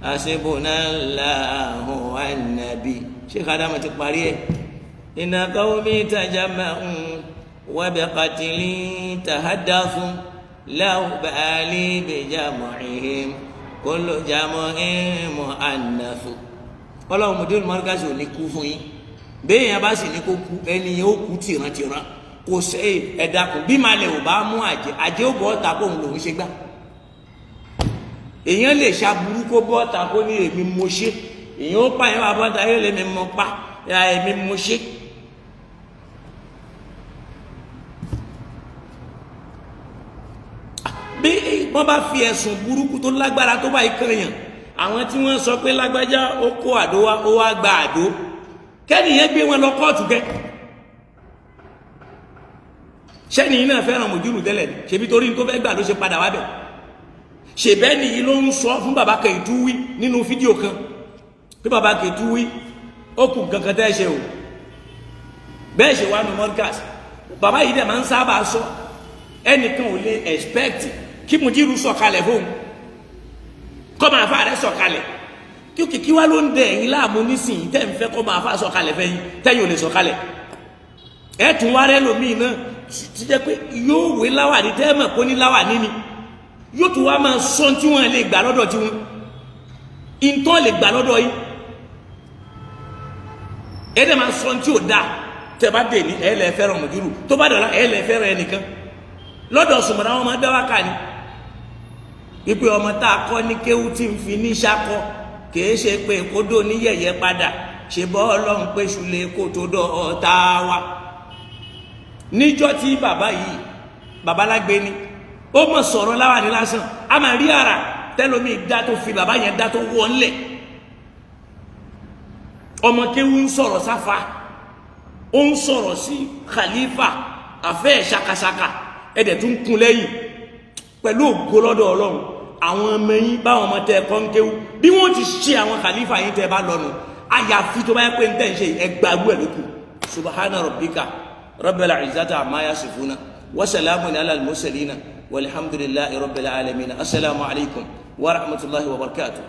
hasbunallahu wan nabi. Ṣé kàdámà ti parí ẹ̀? Inna qawmi tajama'u wa biqatli tahaddathu law bali bi jam'ihim kullu jam'in mu'annathu. Ọlọ́run Mudirul Markaz ò ní kú fún yín. Béèyàn bá sì ní kó kú, ẹni yẹn ó kú tìrantìran. Kò sí ẹ̀dá kù bí màlẹ̀ ò bá mú àjẹ́, àjẹ́ ó bọ́ ọ̀tà kó òun lòún ṣe gbá. Èèyàn lè ṣàbùrú kó bọ́ ọ̀tà kó ní èmi mo ṣe. Èèyàn ó pààyàn wà bọ́ ọ̀tà yóò lé mi mọ pa, ya èmi mo ṣe. Bí wọ́n bá fi ẹ̀sùn burúkú tó lágbára tó bá ikán yàn, àwọn tí wọ́n sọ pé lágbájá ó kó àdó wá, ó wá gba àdó, kẹ́nìyàn gbé wọn lọ kóòtù kẹ́. Sẹ́ni náà fẹ́ràn mùdírù tẹ́lẹ̀, ṣebí torí tó fẹ́ gbà ló ṣe padà wá bẹ̀. Ṣèbẹ́ nìyí ló ń sọ fún bàbá Kẹ̀túwí nínú fídíò kan pé bàbá Kẹ̀túwí ó kù kankan tẹ́ ṣe o, bẹ́ẹ̀ ṣe wà nù Markaz. Bàbá yìí dẹ̀ máa ń sábà sọ, ẹnìkan ò lè expect kí mùdírù sọ̀kalẹ̀ fóun, kọ́ máa fa rẹ̀ sọ̀kalẹ̀. Kí ó kìkí wá ló ń dẹ ẹ̀yin láàmú nísìnyí tẹ́ ń fẹ́ kọ́ máa fà sọ̀kalẹ̀ fẹ́yìn tẹ́yìn ò lè sọ̀kalẹ̀. Ẹ̀ tún wá rẹ́ lómi náà ti jẹ́ pé yóò wé láwàní tẹ́ mọ̀ kó ní láwàní ni, yóò tún wá máa sọ tí wọ́n lè gbà lọ́dọ̀ tí wọ́n ìntọ́ lè gbà lọ́dọ̀ yìí. Ẹ̀ dẹ̀ máa sọ tí ò dáa. Tẹ́ bá dé ní ẹ̀ lẹ́ fẹ́ràn mọ̀júrù, tó bá dọ̀la ẹ̀ lẹ́ fẹ́ràn ẹnìkan lọ́dọ̀ sùnmọ̀dá wọn máa dá wákà ni wípé ọmọ tá a kọ́ ní kéwú tí ń fi ní sakọ, kìí ṣe pé kódó ní yẹ̀yẹ́ padà ṣe bọ́ ọlọ́run pé ṣùlẹ̀ kó tó dọ̀ ọ̀tá wa. Níjọ́ tí bàbá yìí, babalágbé ni, ó mọ̀ sọ̀rọ̀ láwàní lásán, a máa rí ara tẹ́lómi dá tó fi bàbá yẹn dá tó wọ́ ńlẹ̀. Ọmọ kéwú ń sọ̀rọ̀ sáfa, ó ń sọ̀rọ̀ sí khalifa àfẹ́ ṣakaṣaka, ẹ̀dẹ̀ tún kún lẹ́yìn pẹ̀lú ògo lọ́dọ̀ ọlọ́run. Àwọn ọmọ yín báwọn ọmọ tẹ ẹ̀kọ́ ń kéwú bí wọ́n ti ṣe àwọn khalifa yín tẹ bá lọ́nu, àyàfi tó bá yẹ pé ń tẹ̀ ń ṣe ẹgbàgbọ́ ẹ̀ lókù. Subhana rabbika rabbil izzati amma yasifuna wa salamun ala al-mursalina walhamdulillahi rabbil alamin. Assalamu alaikum wa rahmatullahi wa barakatuh.